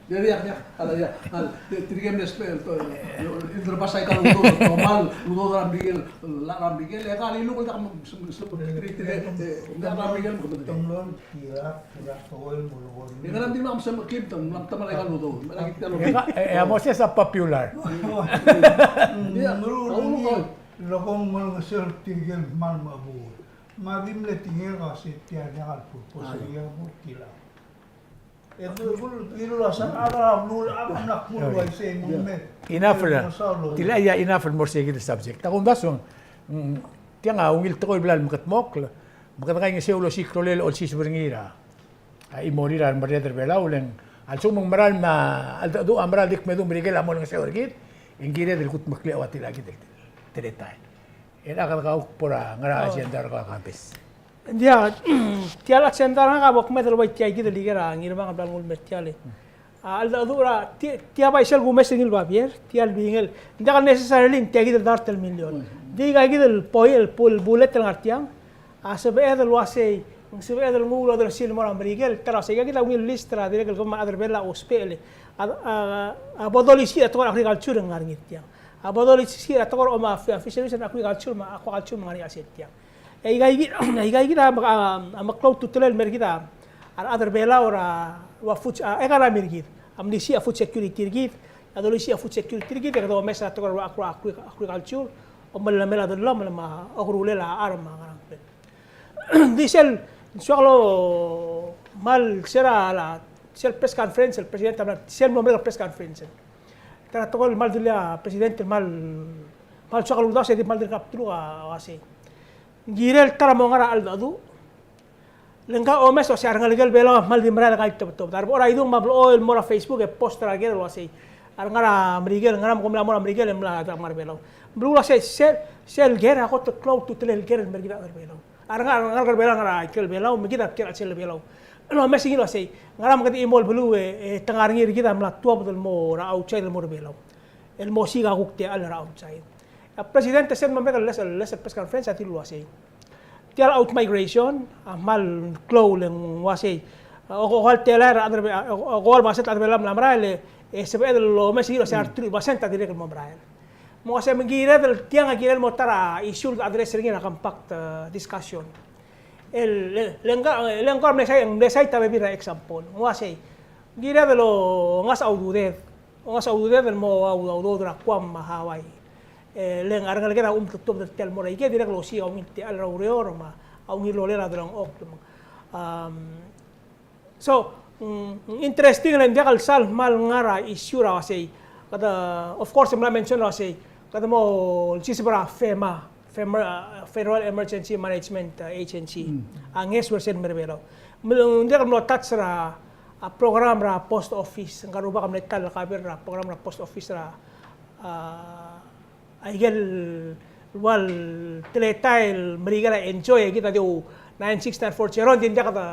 Diak, diak, diak. Ala, diak. Al, ti-, tirke el mle spe-, el to-, el, el, el rebasa aika el udoud, el kmal udoud er a Merikel, el, el ngar er a Merikel, e aika el iluk el diak, mm, mm, mm, tirke, tirke, eh, ngar er a Merikel, me kede. Te mlo el kirak, kirak, tekoi el mo lekoi. E ngera me ng di mla mse el Clinton, mla temel aika el udoud, me aika el udoud. E a, e, e a Moses a popular. Ia, meruul, meruul, meruul. Leko ng mo olengeseu er tirke el kmal mechebuul. Me a di mle tekingek el uasei tia diak el purpose er ngii a bo tilechang. E te, te, te, enough el, tilechang a enough el mo er sei kid el subject. Ak omdasu, mm, tiang a ungil tekoi el bla el mekedmokl, me kede kaingeseu el osiik a rolel el olsiseb er ngii er a, a chimorir a remerreder er a Belau, le ng a lsekum ng mera el mla, a cheldecheduch a mera el di kmedu Merikel a mo olengeseu er kid, e ng kired el kudmeklii a ua tilechang kid el teletael. E a kede kuk bo er a ngar er a agenda er a Congress. Ng diak, tia el agenda er ngak a bo kmeed el ua tia kid el ikel a Ngirmang a bla lenguu el mer tia el. A cheldecheduch er a, ti-, tia bai sel kumes er ngii el babier, tia el bingel. Ng diak el necessarily ng tia kid el dart el million. Ng di aika kid el poi-, el bu-, el bullet el ngar tiang. A sebeched el uasei, ng sebeched el nguu el odersii el mo er a Merikel, ta er a uasei, aika kid a ungil list er a dirrek el kemam a rechad er a Belau a ousbech el. A, a, a bo dolisiich er a tekoi er a agriculture el ngar er ngii tiang. A bo dolisiich er a tekoi er a, me a fi-, fisheries and aquaculture me a aquaculture me a ngar er ngii a sel tiang. E aika kid, aika kid a, a, a meklou a ultutelel el mer kid a, a rechad er a Belau er a, ua food, a, economy er kid. A mlisiich a food security er kid, a dolisiich a food security er kid, e kede omes er a tekoi er a agri-, agri-, agriculture, omelemel a dellomel me a okerulel a charm me a ngerang. Di sel, ng soak el kmal sel a, sel press conference, el president a mla, sel mlo merek el press conference. Ta er a tekoi el kmal dilu a president el kmal, kmal soak el uldasu e di kmal dirk kapturuk a uasei. Ng kirel ta er a mo ngar er a cheldecheduch. Le ng ka omes el uasei a rengelekel Belau a kmal di merael el kaitebetebed. A rebo er a idung me a blechoel el mo er a Facebook e post er a ker el uasei, a rengar er a Merikel, ngera me kom mla mo er a Merikel e mla ngar er a Belau. Ng belkul a uasei, sel, sel ker a kot el klou a ultutelel el ker el mer kid a rechad er a Belau. A rengar, a rengar er a Belau a ngar er a ikrel Belau, me kid a ker er a chelsel Belau. El omes er ngii el uasei, ngera me kede chimo el beluu e, e te ngar er ngii er kid a mla tuobed el mo er a outside el mo er a Belau. El mo osiik a kuk techall er a outside. A president a sel mla merek el les, les el press conference a dilu el uasei. Tia el outmigration a kmal klou le ng uasei. A, ko, ko el telael er a rechad er a Be-, a, ko, ko el basent a rechad er a Belau a mla merael e, e sebeched el omes er ngii el uasei a reteruich el basent a dirrek el mo merael. Me ng uasei me ng kired el tiang a kirel el mo ta er a issue el address er ngii er a compact, e, discussion. El, le, le ng ka, le ng ko er a mle side, mle side a bebil er a example. Ng uasei, ng kired el ongasech a ududed. Ongasech a ududed el mo a, a udoud er a Guam me a Hawaii. E, le ng a rengeleked a um te tuobed er tia el mo er a ikei, dirrek el osiik a ungil techall er a ureor me a ungil rolel a delengchokl. Um, So, mm, interesting le ng diak el sal kmal ngar er a issue er a uasei. Kede, of course, mla mention er a uasei. Kede mo olsiseb er a FEMA, FEMA, uh, Federal Emergency Management, uh, Agency. Mm. A ngeso er sel mer a Belau. Me ng diak el mlo touch er a, a program er a post office. Ng kuk rubak a mle ta el kaber er a program er a post office er a, a, Aike el ua el teletael el Merikel a enjoy, e kid a di nine six nine four zero, ng di ng diak de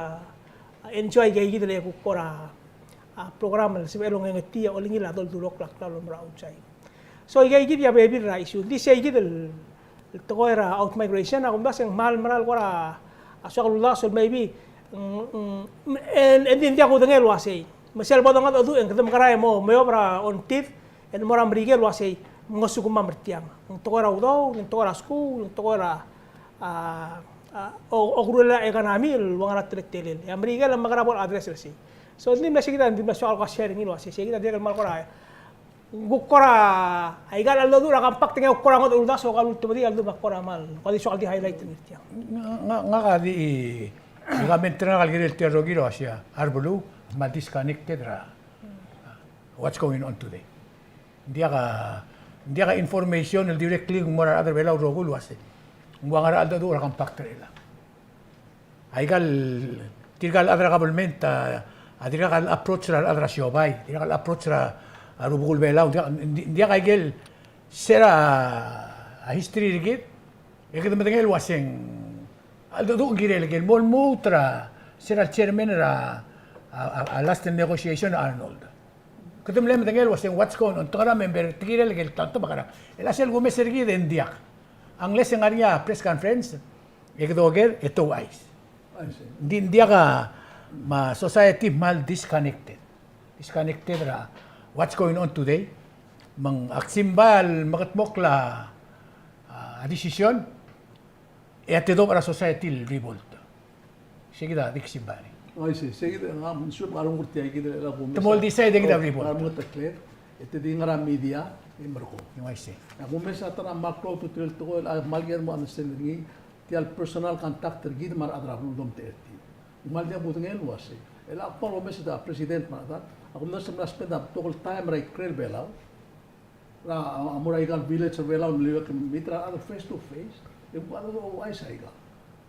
enjoy aike kid el kuk kora, a, program el sebechel el ongengetii a olengil a doldulokl a klalo el mo er a outside. So aike kid a bebil er a issue. Ng di sei kid el tekoi er a outmigration, a kumdasu e ng kmal mera el kora, a, soak el uldasu el maybe, mm, mm, e ng, e ng di ng diak kudengei el uasei. Me sel bo dongedecheduch e ng kede mekera e mo, mo oba er a ongtid, el mo er a Merikel el uasei, mngesukemam er tiang. Ng tekoi er a udoud, ng tekoi er a skuul, ng tekoi er a, a, a, o, okerulel a economy el ua ngera a teletelel. E a Merikel a mekera bo el address er sei. So, ng di mle sei kid a, ng di mle soak el kuk share er ngii el uasei, sei kid a dirrek el kmal kora, kuk kora, aika el cheldecheduch er a compact e ng kuk kora ngodech el uldasu, soak el ultebedii a ldu me a kora kmal, kuk di soak el di highlight er ngii er tiang. Ngak, ngak a di, di comment er ngak el kirel tia el rokui el uasei, a rebeluu, kmal disconnected er a what's going on today. Ng diak a, ng diak a information el directly ng mo er a rechad er a Belau el rokui el uasei, ng ua ngera a cheldecheduch er a compact er chelechang. Aika el, tirka el chad er a government a, a dirkak el approach er a rechad er a siobai, dirkak el approach er a, a rubekul Belau, ng diak, ng diak aike el, se er a history er kid, e kede medengei el uaseng, a cheldecheduch ng kirel, kirel mo lmuut er a, se er a chairman er a, a, a, a last negotiation, Arnold. Kede mle medengei el uaseng what's going on, te ngar er a member, te kirel el kmo te mekerang. E a sel kumes er kid e ng diak. Unless e ng ngar er ngii a press conference, e kede oker, e te ouchais. I see. Ng di, ng diak a, me a society kmal disconnected. disconnected er a what's going on today. Me ng ak simbai el mekedmokl a, a decision, e a tedobech er a society el revolt. Sei kid a di ak simbai er ngii. Oi, sei, sei kid a, ng, me ng sel bo kuk er tia kid el, el kumes. Te mo el decide e kid a revolt. Ng mengetakl er, e te di ngar er a media, e merekong. Oi, sei. A kumes a ta er a mle klou a ultutelel el tekoi, a kmal kired el mo understand er ngii, tia el personal contact er kid me a rechad er a beluu el domtechei er tir. Ng kmal diak kudengei el uasei. E le ak kmal omes er a president me a rechad, a kumdasu e mla spend a betok el taem er a ikrel Belau er a, a mo er aika el village er Belau el meliuekl el meet er a rechad face to face. E kuk a rechad a ouchais aika.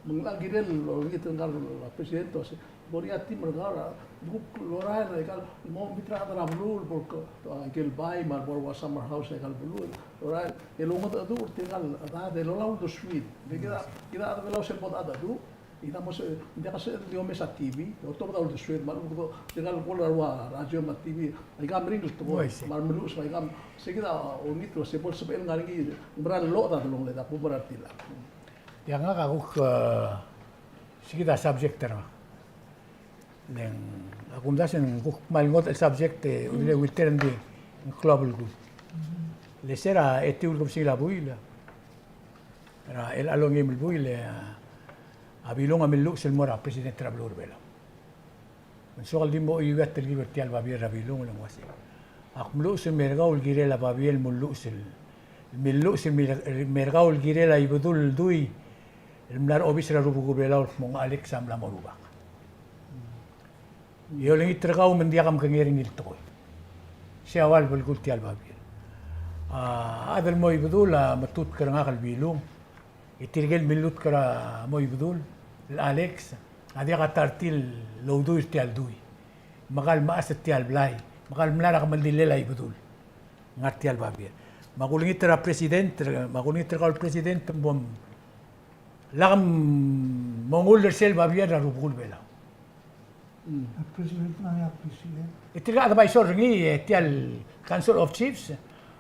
Me ng locha kirel el olengit er ngka el president el uasei, bo er ngii a team er kau el kuk lorael er aika el mo meet er a rechad er a beluu el bo er a, aike el bai me a lebo er a ua summer house er aika el beluu. Lorael el omengedecheduch er tirka el chad el ola uldesuir. Kid a, kid a chad er Belau sel bo dechedecheduch. Kid a mo se, ng diak a sebeched el di omes a TV, e otobed a uldesued me a lechub e kede, tirka el kora ua radio me a TV, aika meringel tekoi, me a remeluches me aika, sei kid a olengit el uasei bo lsebechel ngar er ngii, ng mera el locha delongeled a kuk mera el tilak. Tia ngak a kuk, e, sei kid a subject er ngak. Le ng, a kumdasu e ng kuk kmal ngodech el subject e, ule Wilter, ng di ng klou a belkul. Le se er a etiu el kebesengil a buil er a, el chelechal ongeim el buil e, a, a Bilung a milluches el mo er a president er a beluu er a Belau. Me ng soak el di mo chuieuii a telkib er tia el babier er a Bilung el ng uasei, ak mluches el mer kau el kirel a babier el mulluches el, milluches el mer, mer kau el kirel a Ibedul el dui el mla er a obis er a Rubekul Belau el kmo ng Alex a mla mo rubak. E olengit er kau me ng diak mkengei er ngii el tekoi. Sei a ua el belkul tia el babier. A chad el mo Ibedul a metutk er ngak el Bilung. E tirke el milutk er a mo Ibedul el Alex a diak a ta er tir el oudui er tia el dui. Me kmal mechas er tia el blai. Me kmal mla er a kemeldillel a Ibedul. Ngar tia el babier. Me ak ulengit er a president, me ak ulengit er kau el president, me bo lak mongull er sel babier er a Rubekul Belau. Mm. A president, ng ngar er ngii a president. E tirka a advisor er ngii, e tia el Council of Chiefs,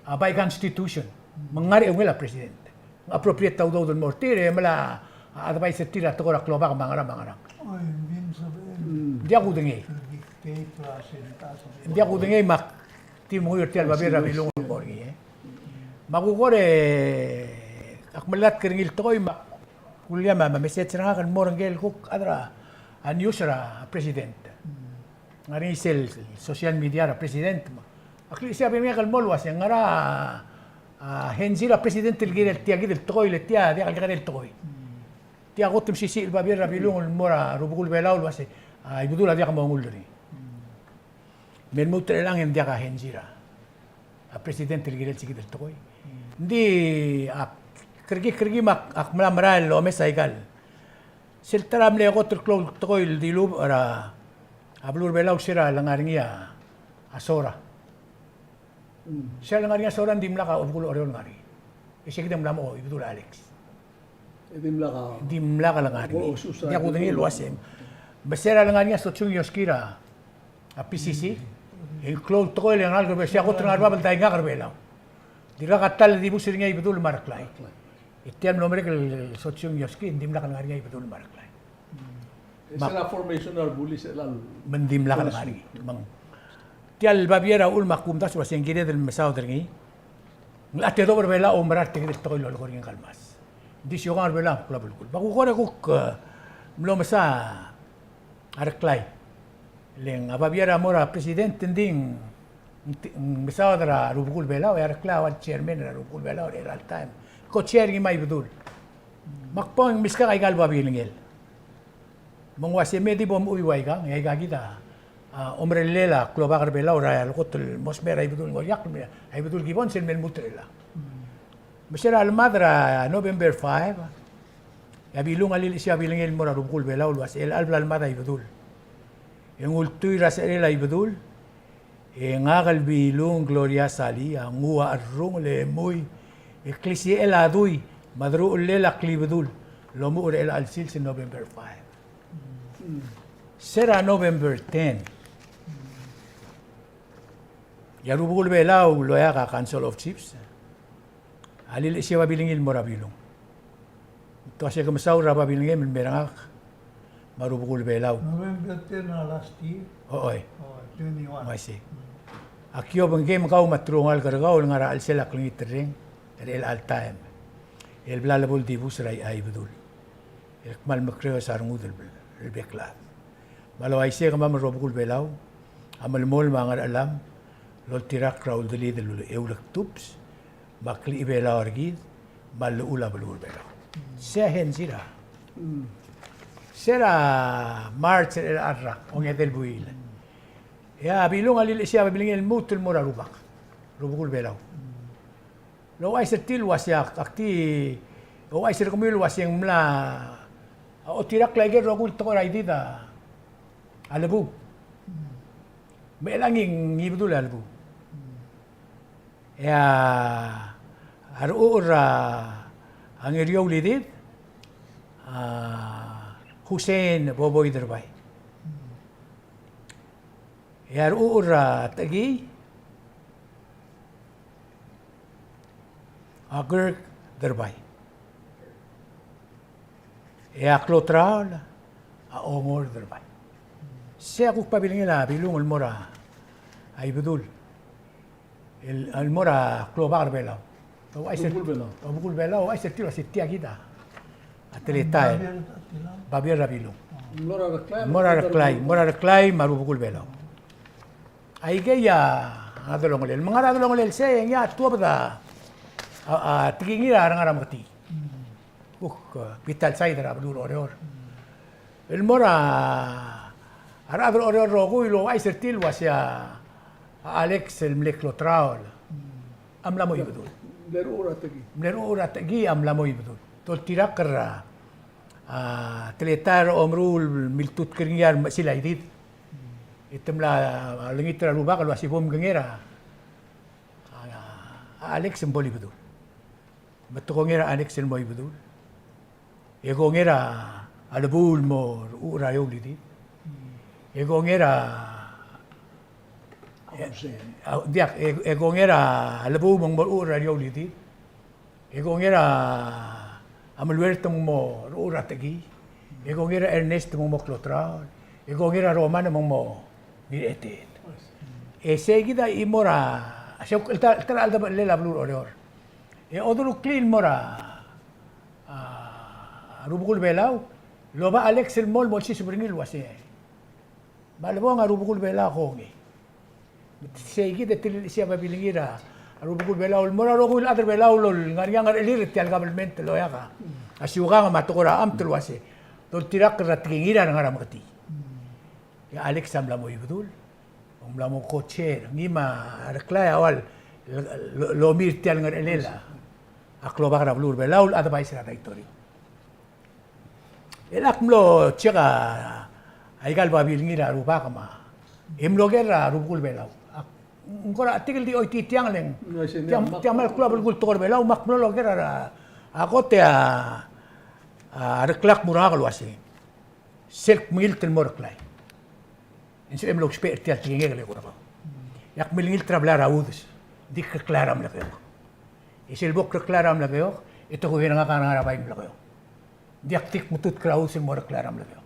a by constitution. Mm. Me ng ngar er a eungel a president. Appropriate a udoud el mo er tir, e mla advise er tir a tekoi er a klobak me a ngerang me a ngerang. Oi, ng di sebechel. Mm. Ng diak kudengei. Dictate er a sentence. Ng diak kudengei me ak di menguiu er tia el babier er a Bilung el mo er ngii, e. Me a kuk kora, e, ak melatk er ngii el tekoi me ak kulia me a, me a message er ngak el mo er ngike el kuk chad er a news er a president. Ngar er ngii sel social media er a president me ak lilechesii a Bilung el mo el uasei ng ngar er a, a, henzi er a president el kirel tia kid el tekoi, le tia diak el kekerei el tekoi. Tia kot el mesisiich el babier er a Bilung el mo er a Rubekul Belau el uasei, a, Ibedul a diak mongull er ngii. Me lmuut er chelechang e ng diak a henzi er a president el kirel se kid el tekoi. Ng di ak kerekikl, kerekikl me ak, ak mla merael el omes aika el sel ta er a mle kot el klou el tekoi el dilubech er a beluu er a Belau, se er a lengar er ngii a Sora. Mm. Se er a lengar er ngii a Sora, ng dimlak a Obekul Oreor el ngar er ngii. E se kid a mla mo Ibedul Alex. E dimlak a, dimlak a lengar er ngii. Ng diak kudengei el uasei. Me se er a lengar er ngii a Sotsung Yoshiki er a, a P C C. Mm. E ng klou el tekoi el ngar er a Belau, se a kot el ngar er a bab el daingak er a Belau. Dirkak a ta el dibus er ngii a Ibedul me a Reklai. Reklai. E tia el mlo merek el Sotsung Yoshiki, ng dimlak a lengar er ngii a Ibedul me a Reklai. Mm. E se er a formation er a bulis el, me ng dimlak a lengar er ngii. Me ng tia el babier a uchul me a kumdasu el uasei ng kired el mesaod er ngii. Ng locha tedobech er a Belau a oumera er tia kid el tekoi el lolekoi er ngii ngka el mas. Ng di siukang er a Belau a klou a belkul. Me a kuk kora kuk, e, mlo mesa a Reklai. Le ng a babier a mo er a president, ng di ng, ng mesaod er a Rubekul Belau, e a Reklai a ua el chairman er a Rubekul Belau er a chelecha el taem. Co-chair er ngii me a Ibedul. Me ak bong e ng meskak aika el babilngel. Me ng uasei me di bo mchui ua ikang, e aika kid a, a, omerellel a klobak er a Belau er a lekot el mo smecher a Ibedul Ngoriakl, me a Ibedul Gibbons el me lmuut er chelechang. Me se er a lemad er a November five, e a Bilung a lilechesii a babilngel el mo er a Rubekul Belau el uasei, chelecha el bla lemad a Ibedul, e ng ultuil er a secherel a Ibedul, e ngak el Bilung Gloria Salii a nguu a cherrungel e mui, e klisichel a dui me a deruchellel a klibedul el omuchel er chelecha el sils el November five. Se er a November ten, e a Rubekul Belau el oeak a Council of Chiefs a lilechesii a babilngel el mo er a Bilung. Te uasei ke mesaul er a babilngem el mer ngak, me a Rubekul Belau. November ten a last year. O, oi. O, twenty-one. Uaisei. Mm. Aki obengkem kau me a telungalek er kau el ngar er a chelsel a klengiterreng er chelecha el taem el bla lebo el dibus er a Ibedul el kmal mekreos a rengud el bek el chad. Me a le uaisei e kemam el Rubekul Belau a melemolem a Ngerchelam el oltirakl er a uldelid el eulektups me a klechibelau er kid me a llechul a beluu er Belau. Sei a henzi er a, se er a March er chelecha el rak, ongedei el buil. E a Bilung a lilechesii a babilngel el lmuut el mo er a Rubak, Rubekul Belau. Lo ouchais er tir el uasei, ak di ouchais er kemiu el uasei ng mla otirakl aike el rokui el tekoi er a Idid a lebu. Me chelechang e ng Ibedul a lebu. E a rechucher er a Ngeriou el Idid a Hussein Boboi Derbai. E a rechucher er a Techekii a Kirk Derbai. E a Klotraol a Ongor Derbai. Sei a kuk babilngel a Bilung el mo er a Ibedul el, el mo er a klobak er Belau. Rubekul Belau. Rubekul Belau, ouchais er tir el uasei tia kid a teletael. Babier er a Bilung. Mo er a Reklai, mo er a Reklai, mo er a Reklai me a Rubekul Belau. Aikei a delongelel. Me ng ngar er a delongelel sei e ngii a tuobed a, a, a tekingir a Rengar a Meketii. Kuk, e, bita el side er a beluu er Oreor. El mo er a rechad er Oreor el rokui el ouchais er tir el uasei a Alex el mle Klotraol a mla mo Ibedul. Mle rechucher er a Techekii. Mle rechucher er a Techekii a mla mo Ibedul. Te oltirakl er a, a, teletael er a omeruul el miltutk er ngii a remechesil a Idid. E te mla olengit er a Rubak el uasei bo mkengei er a, a, a Alex me bo el Ibedul. Me te kongei er a Alex el mo Ibedul. E kongei er a lebu el mo rechucher er a Iou el Idid. E kongei er a, a, diak, e, e kongei er a lebu me ng mo rechucher er a Iou el Idid. E kongei er a Meluert me ng mo rechucher er a Techekii. E kongei er a Ernest me ng mo Klotraol. E kongei er a Roman me ng mo Ngirchetet. E sei kid a chimo er a, sei kuk el ta, el ta er a cheldebechellel a beluu er Oreor. E oderuklii el mo er a, a, Rubekul Belau, el oba Alex el mo, el mo olsiseb er ngii el uasei, me a lebong a Rubekul Belau a kongei. Sei kid e te lilechesii a babilngir a Rubekul Belau el mo er a rokui el chad er Belau el ngar er ngii a ngerechelir er tia el government el oeak a siukang me a tekoi er a amt el uasei doltirakl er a tekingir a Rengar a Meketii. E a Alex a mla mo Ibedul, ng mla mo co-chair, ngii me a Reklai a ua el, el, el, el omir tia el ngerechelel a klobak er a beluu er Belau el advice er a daitorio. E ak mlo check a, aika el babilngir a Rubak me a, e mlo ker a Rubekul Belau. Ak, ng kora chetik el di choitii tiang le ng, tiang, tiang me a klou a belkul tekoi er Belau, me ak mlo loker a, a kot e a, a Reklai a kmo er ngak el uasei sel kmengilt el mo Reklai, e ng sebechem el ousbech er tia el tekingek el eko er kau. E ak milengilt er a blai er a Udes, ng di Reklai er a Melekeok. E sel bo Reklai er a Melekeok, e te kuk er ngak a Rengar a bai Melekeok. Ng diak di kmetutk er a Udes el mo Reklai er a Melekeok.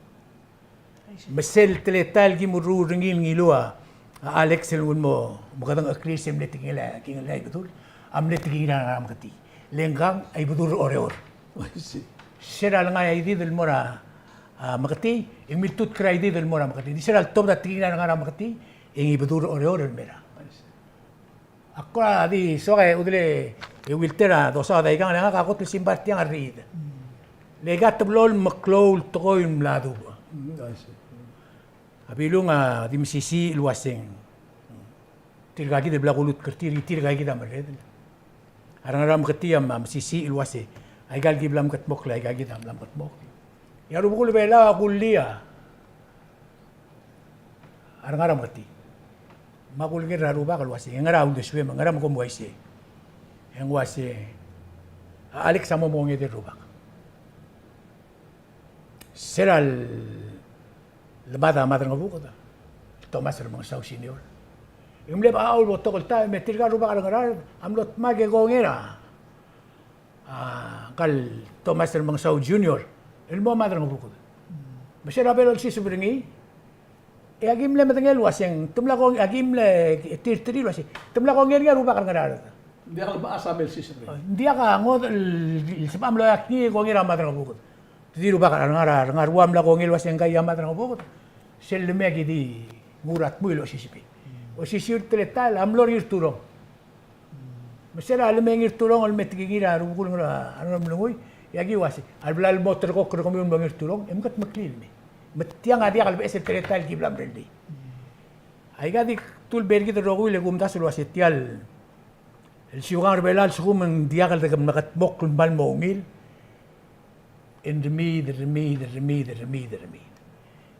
Me sel teletael el kim urruul er ngii el ngiluu a Alex el nguu el mo mekedengcheklir sel mle tekingel a, tekingel a Ibedul, a mle tekingir a Rengar a Meketii. Le ngkang a Ibedul er Oreor. Sera lengai a Idid el mo er a, a, Meketii, e ng miltutk er a Idid el mo er a Meketii. Di sera el tobed a tekingir a Rengar a Meketii, e ng Ibedul er Oreor el mera. Ak kora di soak e udel e uilter a dosaod aikang, le ngak a kot el simbai er tiang a rriid. Le aika teblo el meklou el tekoi el mla dubech. A Bilung a di mesisiich el uaseng tirka kid el bla kulutk er tir, tirka kid a merredel. A Rengar a Meketii a mesisiich el uase aika el ki bla mekedmokl, aika kid a mla mekedmokl. E a Rubekul Belau a kullii a Rengar a Meketii. Me a kuleker er a Rubak el uase, e ngera a uldesuem, e ngera me kom uaisei? E ng uase, a Alex a mo mongedei el rubak. Sera el lemad a Madrengebuked, Thomas Remengesau Senior, e ng mle bechachau el betok el taem, me tirka el rubak er a Ngaraard a mlo dmak e kongei er a, a, ngka el Thomas Remengesau Junior el mo Madrengebuked. Me se er a bo lolsiseb er ngii, e aki mle medengei el uaseng, te mla kong, aki mle tirterir el uaseng, te mla kongei er ngii a rubak er a Ngaraard. Ng diak el mechas a mle lsiseb er ngii. Ng diak a ngodech el sebecham el oeak ngii e kongei er a Madrangebuked. Te di rubak er a Ngaraard, Ngaraard a mla kongei el uaseng ngkai a Madrangebuked. Sel lemei a ki di nguu er a dmu el osisebii. Osisiu el teletael a mlo er a Ngirturong. Me se er a lemei a Ngirturong el me tekingir a rubekul er a Ngeremlengui, e aki uasei, a lebla el mo terekokl er kemiu el mo Ngirturong, e mkedmeklii el mei. Me tiang a diak el beches el teletael el ki bla mrellii. Aika di kdu el ber kid el rokui el kumdasu el uasei tia el siukang er Belau a lsekum ng diak el dekemekedmokl el kmal mo ungil, e ng remiid, remiid, remiid, remiid, remiid.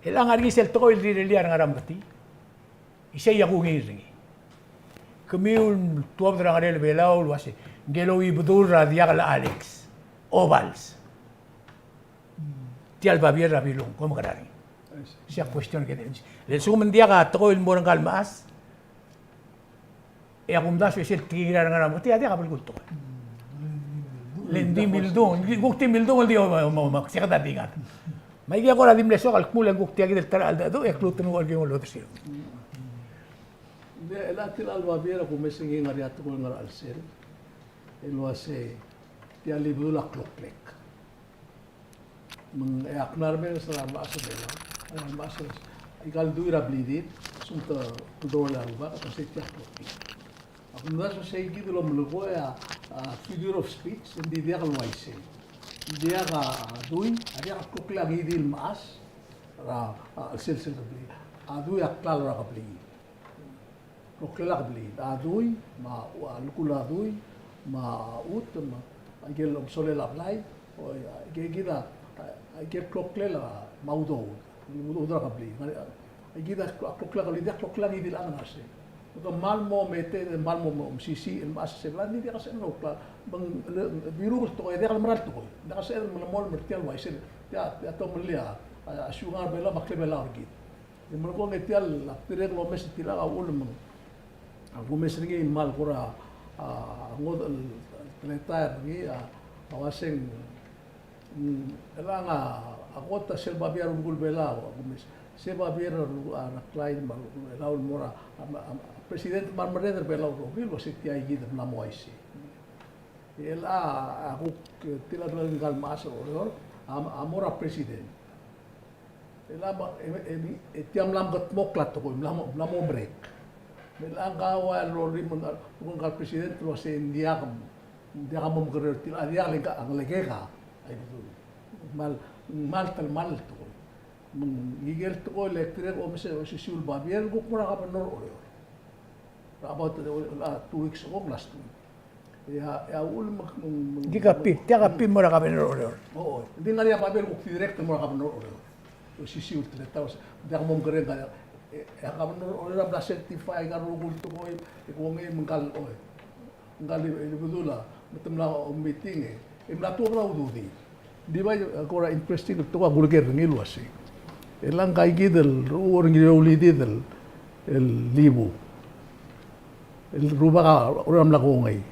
E le ng ngar er ngii sel tekoi el rirellii a rengar er a Meketii. Isei a kungil er ngii. Kemiu el tuobed er a Ngerel Belau el uasei, ngike el Ibedul er a diak el Alex Obals. Tia el babier er a Bilung, kom kora er ngii. Sei a question er kid. Le lsekum ng diak a tekoi el mo er ngka el mechas, e a kumdasu e sel tekingir a rengar er a Meketii a diak a belkul tekoi. Le ng di mildung, ng di kuk di mildung el di, o, o, o, o, se kede di ngar. Me aike a kora di mle soak el kmu el kuk tia kid el ta er a cheldecheduch e klou el tekoi el kinguu el odesiu. Ng di, e le tia el babier a kumes er ngii a ngar er ngii a tekoi el ngar er a chelsel el uasei tia el Ibedul a kloklek. Me ng, e ak mla remenges er a remechas er Belau, a remechas er, aika el dui er a blidid, a lsekum te, te doruul a rubak, a se tia el kloklek. A kumdasu sei kid el omelekoi a, a figure of speech, e ng di diak el uaisei. Ng diak a dui, a diak a kloklek a ngii di el mechas er a, a, chelsel, chelsel kebliil. A dui a klalo er a kebliil. Kloklel a kebliil. A dui, me a, a lekul a dui, me a chutem, me aike el omesodel a blai, o, aike kid a, aike el kloklel a, me a udoud. Udoud er a kebliil. Ngar, Aike kid a kloklel a kebliil, diak kloklel a ngii di el chad el ngar er sei. Kede kmal mo mete, kmal mo, mo mesisiich el mechas er a Belau, ng di diak a sebechel el klalo. Me ng, le, biruk el tekoi, diak el mera el tekoi. Diak a sebechel el melemolem er tia el uaisei. Tia, tia tomellii a, a, a siukang er Belau, me a klebelau er kid. E melekoi e tia el, a dirrek el omes er tirka a uchul me ng, a kumes er ngii me kora, a, ngodech el, teletael er ngii, a, a uaseng, Mm, chelechang a kot a sel babier a rubekul Belau, a kumes, sel babier a ru-, a Reklai me a rubekul Belau el mo er a, a, a, a president me a remerreder er Belau el rokui el uasei tia kid a mla mo uaisei. E chelechang a kuk, e, tia el, tia el mechas er Oreor a, a mo er a president. E le me, e, e, e tia mla mekedmokl a tekoi, mla mo, mla mo merek. Me chelechang a ua el rolel me ng, ng kmo a president el uasei ng diak, ng diak a mo mekerreu er tir, a diak le ng, a ngelekek a Ibedul. Kmal, kmal telemall el tekoi. Me ng ikel tekoi el dirrek el omes er a osisiu el babier el kuk mo er a governor er Oreor. About, uh, two weeks ago, last week. E a, e a uchul me, me, me, di copy, tia copy el mo er a governor er Oreor. O, o. Ng di ngar er ngii a babier el kuk direct el mo er a governor er Oreor. Osisiu el teletael, diak mo mekerreu, e, e a governor er Oreor a bla certify aika el rokui el tekoi, e kongei me ngka el, o, ngka el Ibedul a, me te mla meeting e, e mla tuobed a ududir. Di bai, e, kora interesting el tekoi a kuleker er ngii el uasei. E le ng kaikid el, er a Ngirolidid el, el Libu. El rubak a, a mla kongei.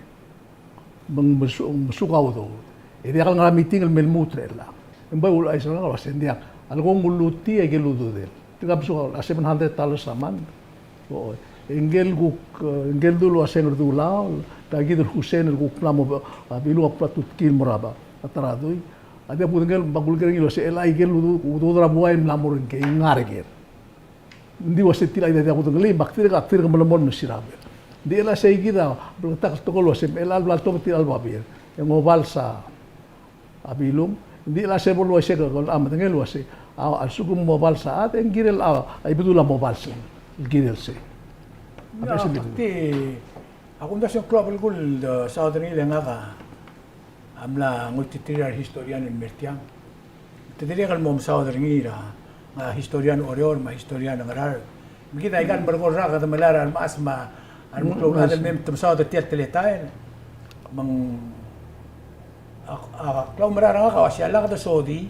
Me ng mesu-, mesuk a udoud. E diak el ngar er a meeting el me lmuut er chelechang. E ng bai ulechais er ngak el uasei ng diak. A lekong ng lutii a ikel ududel. Tirka mesuk a, a seven hundred dollars a month. O, e ngike el kuk, e, ngike el dul uasei Ngerdulaol, tia kid el Hussein el kuk mla mo, a, Bilung a bla tutkii el mo er a, a ta er a dui. A diak bo kudengei el, me a kuleker er ngii el uasei, e le a ikel udu-, udoud er a buai el mla mo er ngke, e ngar er ker. Ng di uasei tia el idea a diak kudengelii, me ak dirk, ak dirk melemolem el siraber. Ng di chelechang sei kid a bleketakl el tekoi el uasei, me chelechang a bla ltobed tia el babier, e ng obals a Bilung. Ng di chelechang sei bo el uaisei e ke, ke medengei el uasei, a, a lsekum ng mo obals a chad, e ng kirel a, a Ibedul a mo obals el kirel sei. Ia, ak di, a kumdasu e ng klou a belkul el, e, saod er ngii le ngak a a mla ngoititerir a rehistorian el mer tiang. Te dirrek el mo mesaod er ngii er a, a historian er Oreor me a historian er a Ngaraard. Me kid a ika el merekong el rak e kede melai er a remechas me a remeklou el chad el mei me te mesaod er tia el teletael. Me ng, a, a klaumerang er ngak a uasei a lak de sodii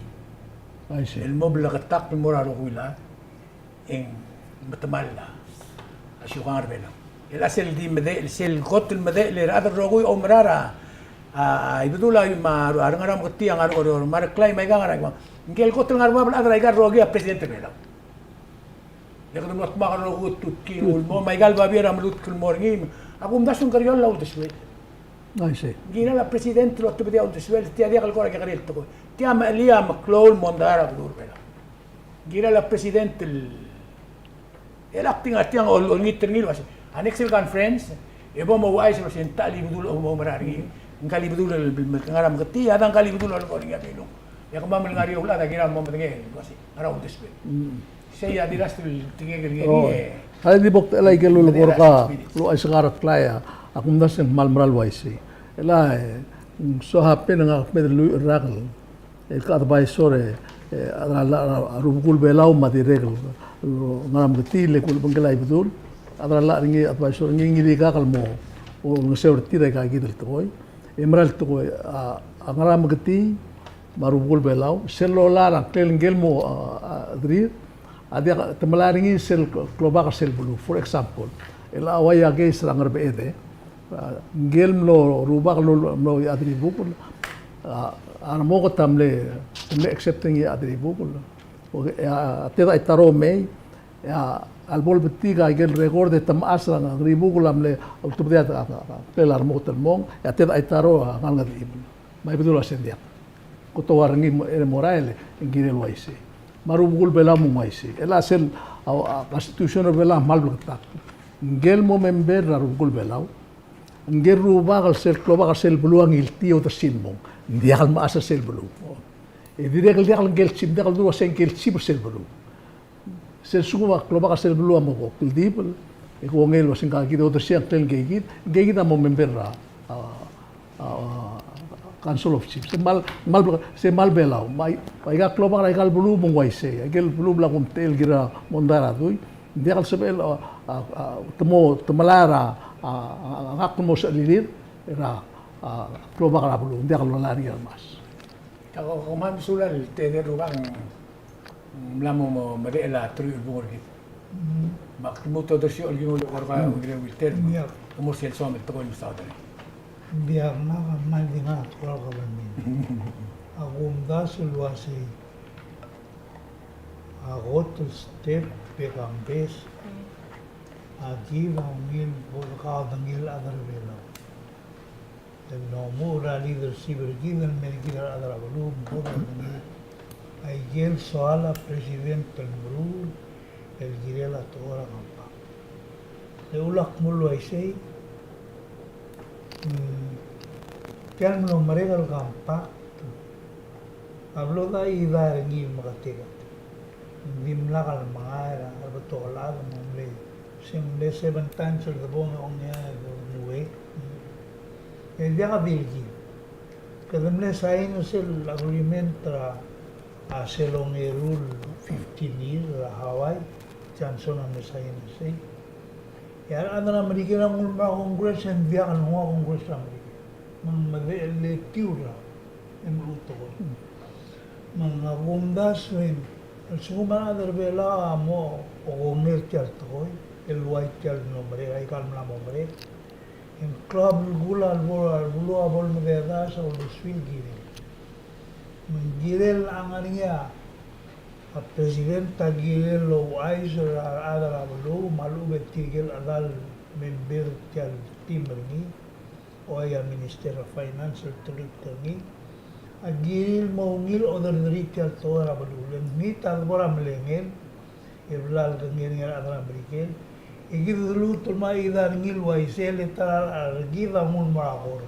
el mo bleketakl el mo er a rokui el chad e ng metemall a siukang er Belau. E le sel di medechel, sel kot el medechel er a rechad el rokui a oumera er a, A, a Ibedul a, me a, a Ngarameketii a ngar er a Oreor, me a Reklai me aika ngar er a, ngike el kot el ngar er a bab el chad er aika el rokir a president er a Belau. E kede mlo dmak el rokui el tutki el mo, me aika el babier a melutk el mo er ngii, a kumdasu ng kerior a uldesuel. Ng kirel a president el otebedii a uldesuel, tia diak el kora kekerei el tekoi. Tia me chelii a meklou el mo omdasu er a beluu er a Belau. Ng kirel a president el, el acting, acting a ol-, olengit er ngii el uasei, a next el conference, e bo mouchais el uasei ng ta el Ibedul a mo oumera er ngii, ngka el Ibedul el Ngarameketii, a dang ngka el Ibedul a leko er ngii a Bilung. E kemam el ngar er eou el chad a kirel mo medengei el uasei, ngera uldesuel. Sei a di last el tekingek el ngii. A di bo ktelai ikel lulekoi er kau el uasei, a kumdasu e ng kmal mera el uaisei. E le, e, so happy e ngak a kmeed el lluich el rak el el advisor, e, e, a, a, a rubekul Belau me a dirrek el, el Ngarameketii, le kulebengkel a Ibedul, a chad er a llach er ngii, advisor er ngii, ngilai kak el mo olengeseu er tir aika kid el tekoi. E mera el tekoi, a, a Ngarameketii me a rubekul Belau, sel loia er a ngklel ngike el mo, a, a, chederir, a diak, te melai er ngii sel klobak er sel beluu. For example, el a uai a case er a Ngerbeched, e, a, ngike el mlo rubak el mlo, mlo chad er a Ibukul, a, a remoket a mle, mle accept er ngii a chad er a Ibukul. Okay, a, a Ted Aitaro mei, a, a lebo lebetik a ikel record e te mechas er a Ngeribukul a mle, a ultebedii a, a, a, ngklel a remoket el mong, e a Ted Aitaro a ngar er a Ngedechebuul. Me a Ibedul a uasei ng diak. Kot el ua er ngii e mo er a el, e ng kirel uaisei. Me a rubekul Belau me ng uaisei. E le sel, a, a, constitution er a Belau a kmal bleketakl. Ngike el mo member er a rubekul Belau, ngike el rubak el sel klobak er sel beluu a ngiltii e odersii el mong. Ng diak el mechas er sel beluu. E dirrek el diak el ngike el chief, diak el dulu el uasei ngike el chief er sel beluu. Sel lsekum a klobak er sel beluu a mo kldibel, e kongei el uasei ngka kid a odersii a ngklel ngke kid, ngke kid a mo member er a, a, a, a, Council of Chiefs. Se kmal, kmal, se kmal Belau. Me a, me aika el klobak er aika el beluu me ng uaisei. Aike el beluu el bla kumtechei el kirel a mondai er a dui, ng diak el sebechel, a, a, a, te mo, te melai er a, a, a, a, ngak te mo sechelilir er a, a, klobak er a beluu, ng diak el lolai er ngii a remas. Ak, ak kmal mesulang el tedei el rubak, ng mla mo, mo medechel a teruich el bung er kid. Mm. Me ak lmuut el odersii el kinguu el eko er kau, mm, Wilter, mm, yeah, ke mo sel soam el tekoi el mesaod er ngii. Ng diak, ngak a kmal di ngar er a tekoi er a kabelment. A kumdasu el uasei a kot el step e kambes a kid a ungil bo dekaodengei el chad er a Belau. El omuchel er a leadership er kid el mei er kid el chad er a beluu, me bo dekaodengei aike el soal a president el meruul el kirel a tekoi er a compact. E ulak mo uaisei, mm, tia el mlo merek el compact a blo dechei a idea er ngii el meketeket. Ng dimlak el mengai er a rebetok el chad me ng mle, se ng mle seven times el debong e ongeai e donguu. E diak di el kid. Kede mle sign er sel agreement er a, a, sel ongeru el fifteen year er a Hawaii, Johnson a mle sign er sei. E a rechad er a Merikel a nguu el mo er a Congress e ng diak el nguu a Congress er a Merikel. Me ng medechel el etiu er a, e meluut el tekoi. Me ng a kumdasu e ng, a lsekum a rechad er a Belau a mo okongei er tia el tekoi el uai tia el mlo merek, aika el mla mo merek, e ng klou a belkul a lebo, a beluu a bo lemededaes a uldesuir el kirel. Me ng kirel a ngar er ngii a, a president a kirel el ouchais er a rechad er a beluu me a lechub e tirke el chedal member er tia el team er ngii, ua a Minister of Finance el teruich er ngii, a kirir el mo ungil oderderii tia el tekoi er a beluu. Le ng mei a debo er a melengel, e bla el kengei er ngii a rechad er a Merikel, e kid a lmuut el mo idea er ngii el uaisei, le ta er a rechad er kid a nguu el mo er a court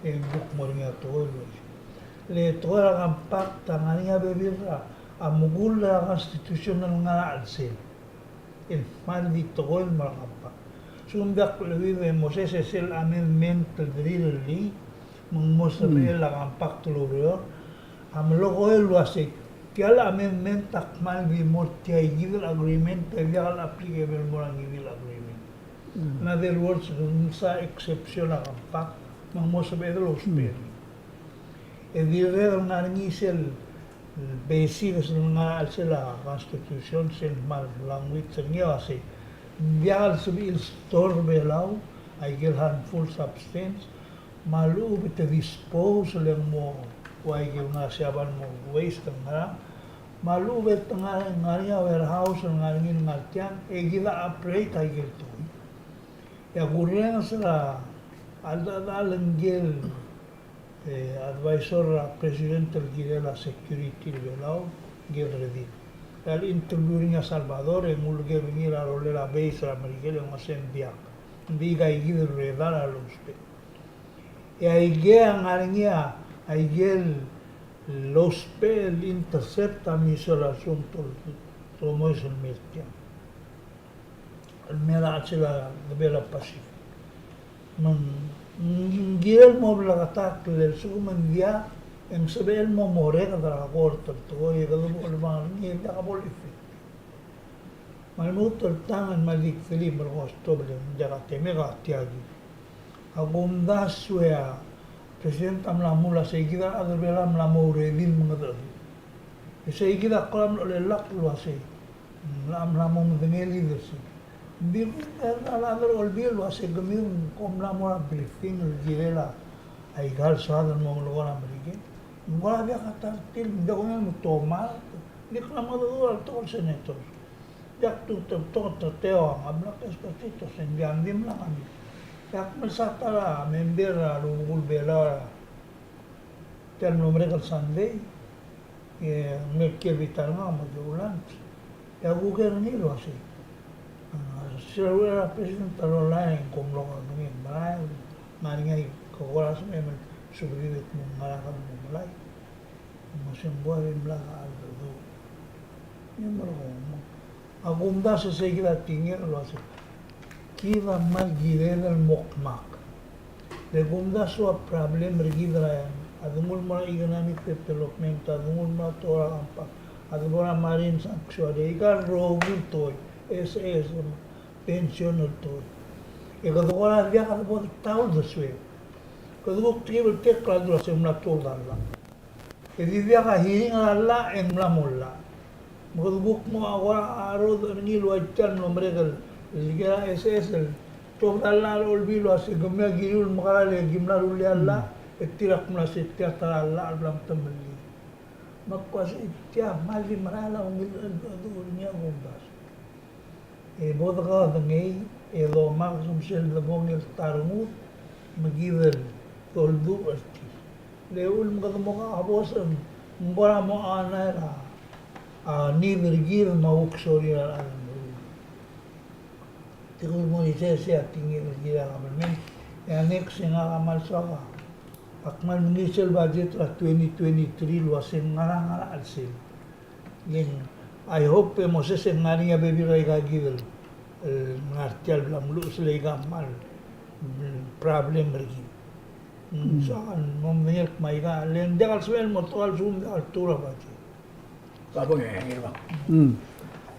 e ng kuk mo er ngii a tekoi el uaisei. Le tekoi er a compact a ngar er ngii a bebil er a, a mekull er a constitution el ngar er a chelsel el kmal di tekoi el mo er a compact. Lsekum diak leuid e mo sesei sel amendment el rirellii, me ng mo sebechel a compact el oureor, a melekoi el uasei tia el amendment a kmal di mo er tia ikid el agreement, e diak el applicable el mo er a ngii el agreement. In other words, ng msa exception a compact, me ng mo sebeched el ousbech er ngii. E dirrek el ngar er ngii sel basis el ngar er a chelsel a constitution, sel kmal language er ngii a uasei, ng diak el sebechir el store er a Belau a ikel harmful substance, Me a lechub e te dispose el ng mo ua ikel ngar er a Siabal el mo waste el ngerang. Me a lechub e te ngar, ngar er ngii a warehouse el ngar er ngii el ngar tiang, e kid a operate a ikel tekoi. E a kurrenges er a, a, a, a, ngike el, e, advisor er a president el kirel a security er a Belau, ngike el Redil. E a le interview er ngii a Salvador, e ng uleker er ngii er a rolel a base er a Merikel, e ng uasei ng diak. Ng di ika ikid el radar a lousbech. E aike a ngar er ngii a, aike el lousbech el intercept a missile a lsekum te, te omoes el mei er tiang. El mei er a chelsel a debel a Pacific. Me ng kirel mo bleketakl el lsekum ng diak, e ng sebechel mo merek er a court el tekoi e kede bo el bang er ngii e diak bo el effective. Me a lmuut el tang el mle di kdelim el kostobel e ng diak a temek a tia kid. A kumdasu e a president a mla mle uasei kid a rechad er a Belau a mla mo urerir el mengedecheduch. E sei kid a kora mlo lak el uasei, mla, mla mo medengei el leadership. Ng di kuk a rechad er a Olbiil el uasei kemiu ng kom mla mo er a briefing el kirel a ikal soad el mo melekoi er a Merikel. Ng kora diak a ta er tir, ng diak kemiu el mo tomall, ng di kora mengedecheduch a rebetok el senators. Diak tu te betok a teteua, a bla kespetito, se ng diak di mla ngar er ngii. Diak mle sa ta er a member er a rubekul Belau er tia el mlo merek el Sunday, e ng mle kiei er a bita er ngak me ki lunch. E a kuker er ngii el uasei, a, se er a president a lorael e ng kom lo ngar er ngii, merael, ngar er ngii a ika kora sebechem el subedid e kmo ngera kede mo melai. Me se ng ua di mla ka el dodou. E merekong. A kumdasu e sei kid a tekingel el uasei, kid a kmal kirel el mo kmak. Le kumdasu a problem er kid er a, a dengul mo er a economic development, a dengul mo er a tekoi er a compact, a dengul mo er a marine sanctuary, e ika el rokui el tekoi, S S, pension el tekoi. E kede kora diak a debo de ta uldesuek. Kede kuk tekib el tekoi el dula se ng mla tuobed a llach. E di diak a hearing er a llach e ng mla mo llach. Me kede kuk mo a kora a rodech er ngii el ua tia el mlo merek el, el ker a S S el tuobed a llach er a Olbiil el uasei kemiu a kiriul el mekerang e ki mla rullii a llach, e tir a kmo se tia ta er a llach el bla mtemellii. Me ak uasei tia a kmal di merael a ungil el, el, el, el ngii a kumdasu. E bo dekaudengei, e domak er sel debong el ta rengud, me kid el dolduch er tir. Le uchul me kede mo kakebosech, ng kora mo honor a, a need er kid me a kuk sorir a rechad el meruul. Te kuk mo di sei, sei a tekingel er kid a kabelment. E a next e ngak a kmal soak a, ak kmal mengiil sel budget er a twenty twenty-three el uasei ng ngerang, ngerang a chelsel. Ng, I hope e Moses e ng ngar er ngii a bebil er aika kid el, el ngar tia el bla mluches el aika kmal, mm, problem er kid. Mm, soak el mo medengei el kmo aika, le ng diak el sebechel el mo tekoi a lsekum ng diak el tur a budget. Ka bong e, ngii bang. Mm.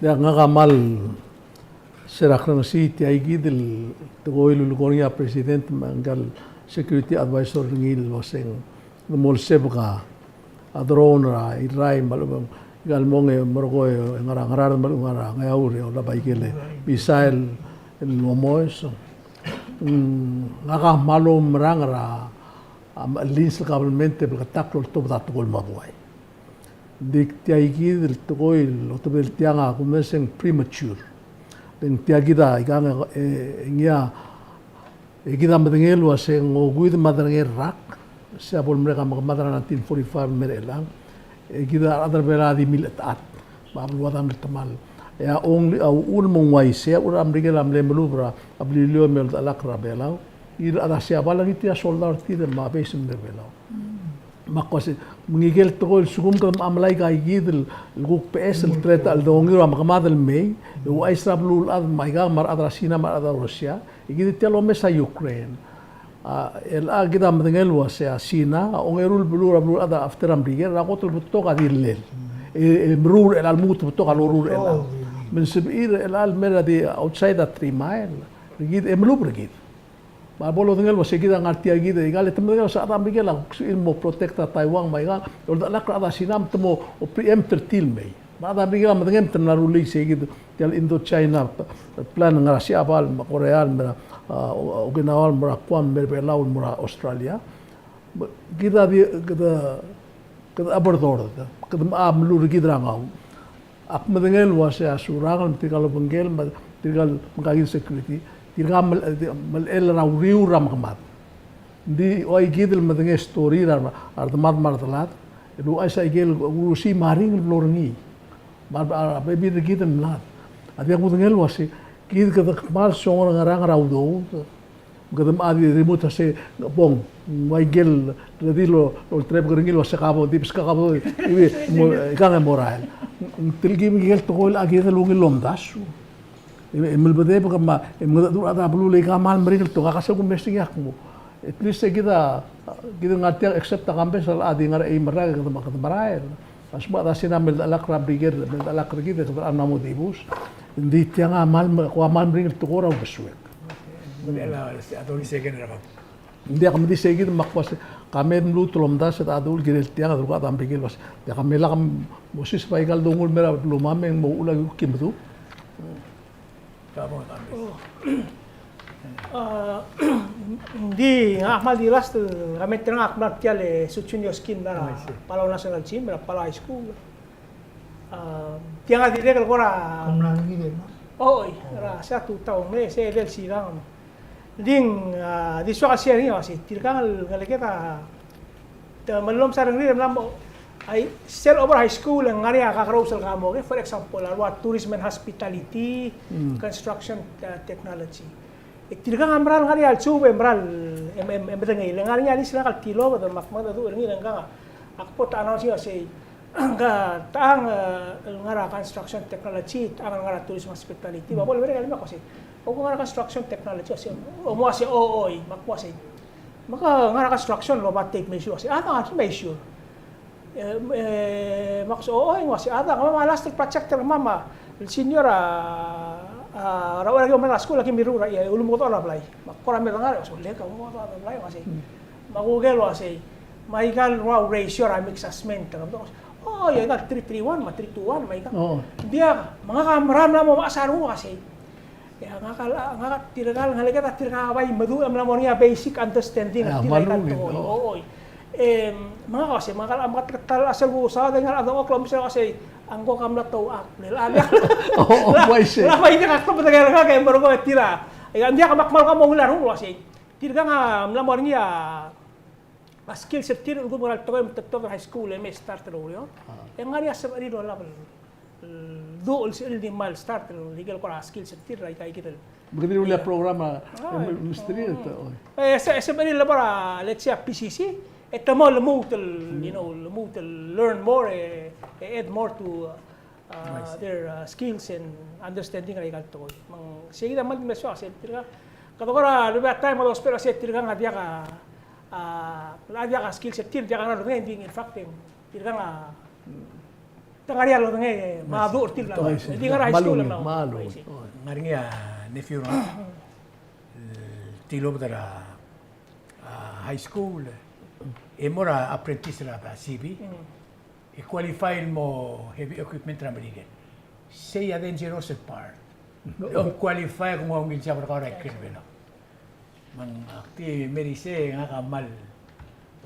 Diak, ngak a kmal se er a krengesii tia kid el tekoi el lulekoi er ngii a president me ngka el security advisor er ngii el uaseng de mo olsebek a drone er a Iran me a lechub e ng ikal mong e merekong e ngar er a Ngaraard me a lechub e ngar er a Ngeaur e olab a ikel missile el omoes. Mm, ngak a kmal oumerang er a, a, mechelins el kabelment e bleketakl el oltobed a tekoi el mo buai. Ng di tia kid el tekoi el otebedel tiang a kumes e ng premature. Le ng tia kid a ikang e, e ngii a, e kid a medengei el uaseng okeuid me a derengel el rak, se a bo lemerek a mekemad er a nineteen forty-five el mei er chelechang. E kid a rechad er a Belau a di milchetechat me a beluad a mle temall. E a only a uchul me ng uaisei, a uchul er a Merikel a mle melub er a Beliliou me oldechelakl er a Belau, ngii el chad er a Siabal a ngii tia a soldau er tir me a base el mei er a Belau. Me ak uase, me ngikel tekoi el lsekum kede mo melai aika kid el kuk beches el teletael el dongiu er a mekemad el mei, e ouchais er a beluulechad me aika me a rechad er a Sina me a rechad er a Russia, e kid tia el omes a Ukraine. A, el a kid a medengei el uase a Sina a ongeru el beluu er a beluulechad er a after a Merikel, er a kot el betok a di llel. E, e meruul er chelechang, lmuut el betok a loruul er chelechang. Me ng sebechir er chelechang el mei er a di outside a three mile. Er kid e melub er kid. Me a bo lodengei el uase kid a ngar tia kid, e ikal e te medengei el uase a rechad er a Merikel a kuk sebechir el mo protect er a Taiwan me aika, e oldechelakl er a rechad er a Sina me te mo preempt er tir el mei. Me a rechad er a Merikel a medengei me te mla rullii sei kid tia el Indochina plan el ngar er a Siabal me a Korea el mei er a A, O-, Okinawa el mo er a Guam, me a Belau el mo er a Australia. Me kid a di, kede, kede oberdord, kede mla meluut er kid er a ngau. Ak medengei el uasei a Surangel, me tirka el obengkel, me tirka el mekakid el security, tirka mel-, melechell er a uriul er a mekemad. Ng di ua kid el medengei a story er a, a redemad me a redelad, el uaisei a ikel kurusii me a ringel el blo er ngii. Me a, a, a bebil er kid el mlad. A diak kudengei el uasei, kid kede kmal songor er a ngerang er a udoud, me kede mla di remove a sei, bong, ng ua ikel redil el oltirakl er ngii el uasei ka bo, di beskak a bo, di, mo, ikang e mo er a el. Ng telkib me ikel tekoi el a kid el ungil el omdasu. E, e melebedebek me, e mengedecheduch er a rechad er a beluu el aika kmal meringel el tekoi, ngak a sel kumes er ngii a kmo. At least e kid a, kid a ngar tiang except a Kambes el a di ngar er a eim el rak e kede, kede merael. A sel bo a Sina a meldechelakl er a briker, meldechelakl er kid e kede mla mo dibus. Ng di tiang a kmal me-, kuk a kmal meringel el tekoi er a uldesuek. Ng diak, me di sei kid me ak uasei, ka me mluut el omdasu e a dul kirel tiang, a dul ka dam bikil uasei. Diak, me lak mosiseb a ikal dongul el mei er a belumam e ng mo uchul a ki meduch. A, ng di, ngak a kmal di last, e, kemiu a mla er tia el Sutsunyo Scheme er a Palau National Gym, er a Palau High School. A, tiang a dirrek el kora. Kom mla er ngii el, no? Oi, er a se a tutau, me se el sirang. Ng di, a, di soak el share er ngii, a, se, tirkang el ngeleked a, te, me lomsa er ngii, e mla mo, ai, sel over high school, e ng ngar er ngii a kakerous el kmo, okay? For example, a ua tourism and hospitality, construction, a, technology. E tirkang a mera el ngar er ngii a lseub e mera el, em, em, em, medengei, le ngar er ngii a list el ngak el tilobed, me ak mengedecheduch er ngii, le ngkang a, ak bo ta announce er ngii a sei, Ng ka, tang, e, ngar er a construction technology, tang ngar er a tourism hospitality, me a bo lemerek el me ko sei. Ko ngar er a construction technology, ko sei. O mo sei, o, oi, me ak mo sei. Me ke ngar er a construction el oba tape measure, ko sei. A, tang, tape measure. E, e, me ak sei, o, oi, me ko sei. A, tang, me a last project er kemam a, el senior a, a, er a, er a, er a school a ki mirruul er a, e, ulemekedocher a blai. Me ak kora me dengar, ko sei, le ke ulemekedocher a blai, ko sei. Me a kuker el uasei, me a ikal ua ratio er a mix a sment, e ng, o, e a ikal three three one, me a three two one, me a ikal. Ng diak, me ngak a mera el mla mo mechas a renguk a sei. E a ngak a, ngak a tirkal, ngeleked a tirkal bai meduch e mla mo er ngii a basic understanding, a tirkal tekoi. O, oi. E, me ngak a sei, me ngak a, me ngak a tirkal a sel kusaod e ngak a dengchokl el omes er a sei, a ngkok a mla touak, le, a, diak. O, o, uaisei. Le bai diak a kto bedengel ngak e merekong e tir a. E ng diak, me ak kmal kmo ng ungil a renguk el uasei. Tirkang a mla mo er ngii a, a skills er tir el kuk mo er a tekoi me te tuobed er a high school e me start el oureor. E ng ngar er ngii a sebechir el olab el, el duch el sebechir el di kmal start el ikel kora skills er tir er aika ikid el. Me kede rullii a program a, a, e, mesterir, e, te, oi. E, se, sebechir el lebo er a, let's say, a P C C, e te mo lmuut el, you know, lmuut el learn more, e, e add more to, uh, uh, their, uh, skills and understanding er aika el tekoi. Me ng sei kid a kmal di mle soak a sei tirkang. Kede kora lubech a time el ousbech er a sei tirkang a diak a, a, a diak a skills er tir, diak a ngar er a lodengei, e ng di, in fact, e ng tirkang a, te ngar er ngii a lodengei, me a duch er tir el, e di ngar er a high school el mla. Ngar er ngii a nephew er ngak, e, tilobed er a, a, high school, e mo er a apprentice er a C B. E qualify el mo heavy equipment er a Merikel. Sei a dangerous el part. Ng qualify e kmo ng ungil job er kau er a ikrel Belau. Me ng ak di mei er isei e ngak a kmal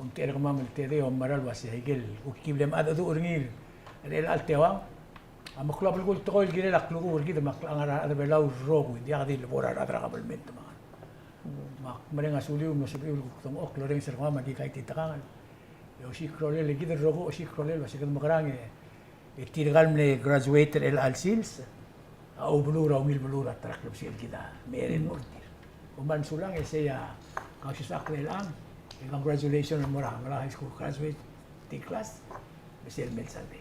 omtechei er kemam el tedei e oumera el uasei a ikel kuk ki mle mengedecheduch er ngii er chelecha el teuang a meklou a belkul el tekoi el kirel a klukuk er kid me a klengar er a rechad er a Belau el rokui, diak di lebo er a rechad er a kabelment me a ngar. Me ak mereng a suliu el mo sebechiu el kuk dengchokl el orrenges er kemam me aki kaititekangel. E osiik a rolel, e kid el rokui osiik a rolel, uasei kede mekerang e, e tirkal mle graduate er chelecha el sils a oubeluu er a ungil beluu er a ta er a klebesei el kid a mei el mo er tir. Kom kmal mesulang, e sei a Kausisechakl er chelechang, e congratulations el mo er a Palau High School graduating class, me sel mei el salbe.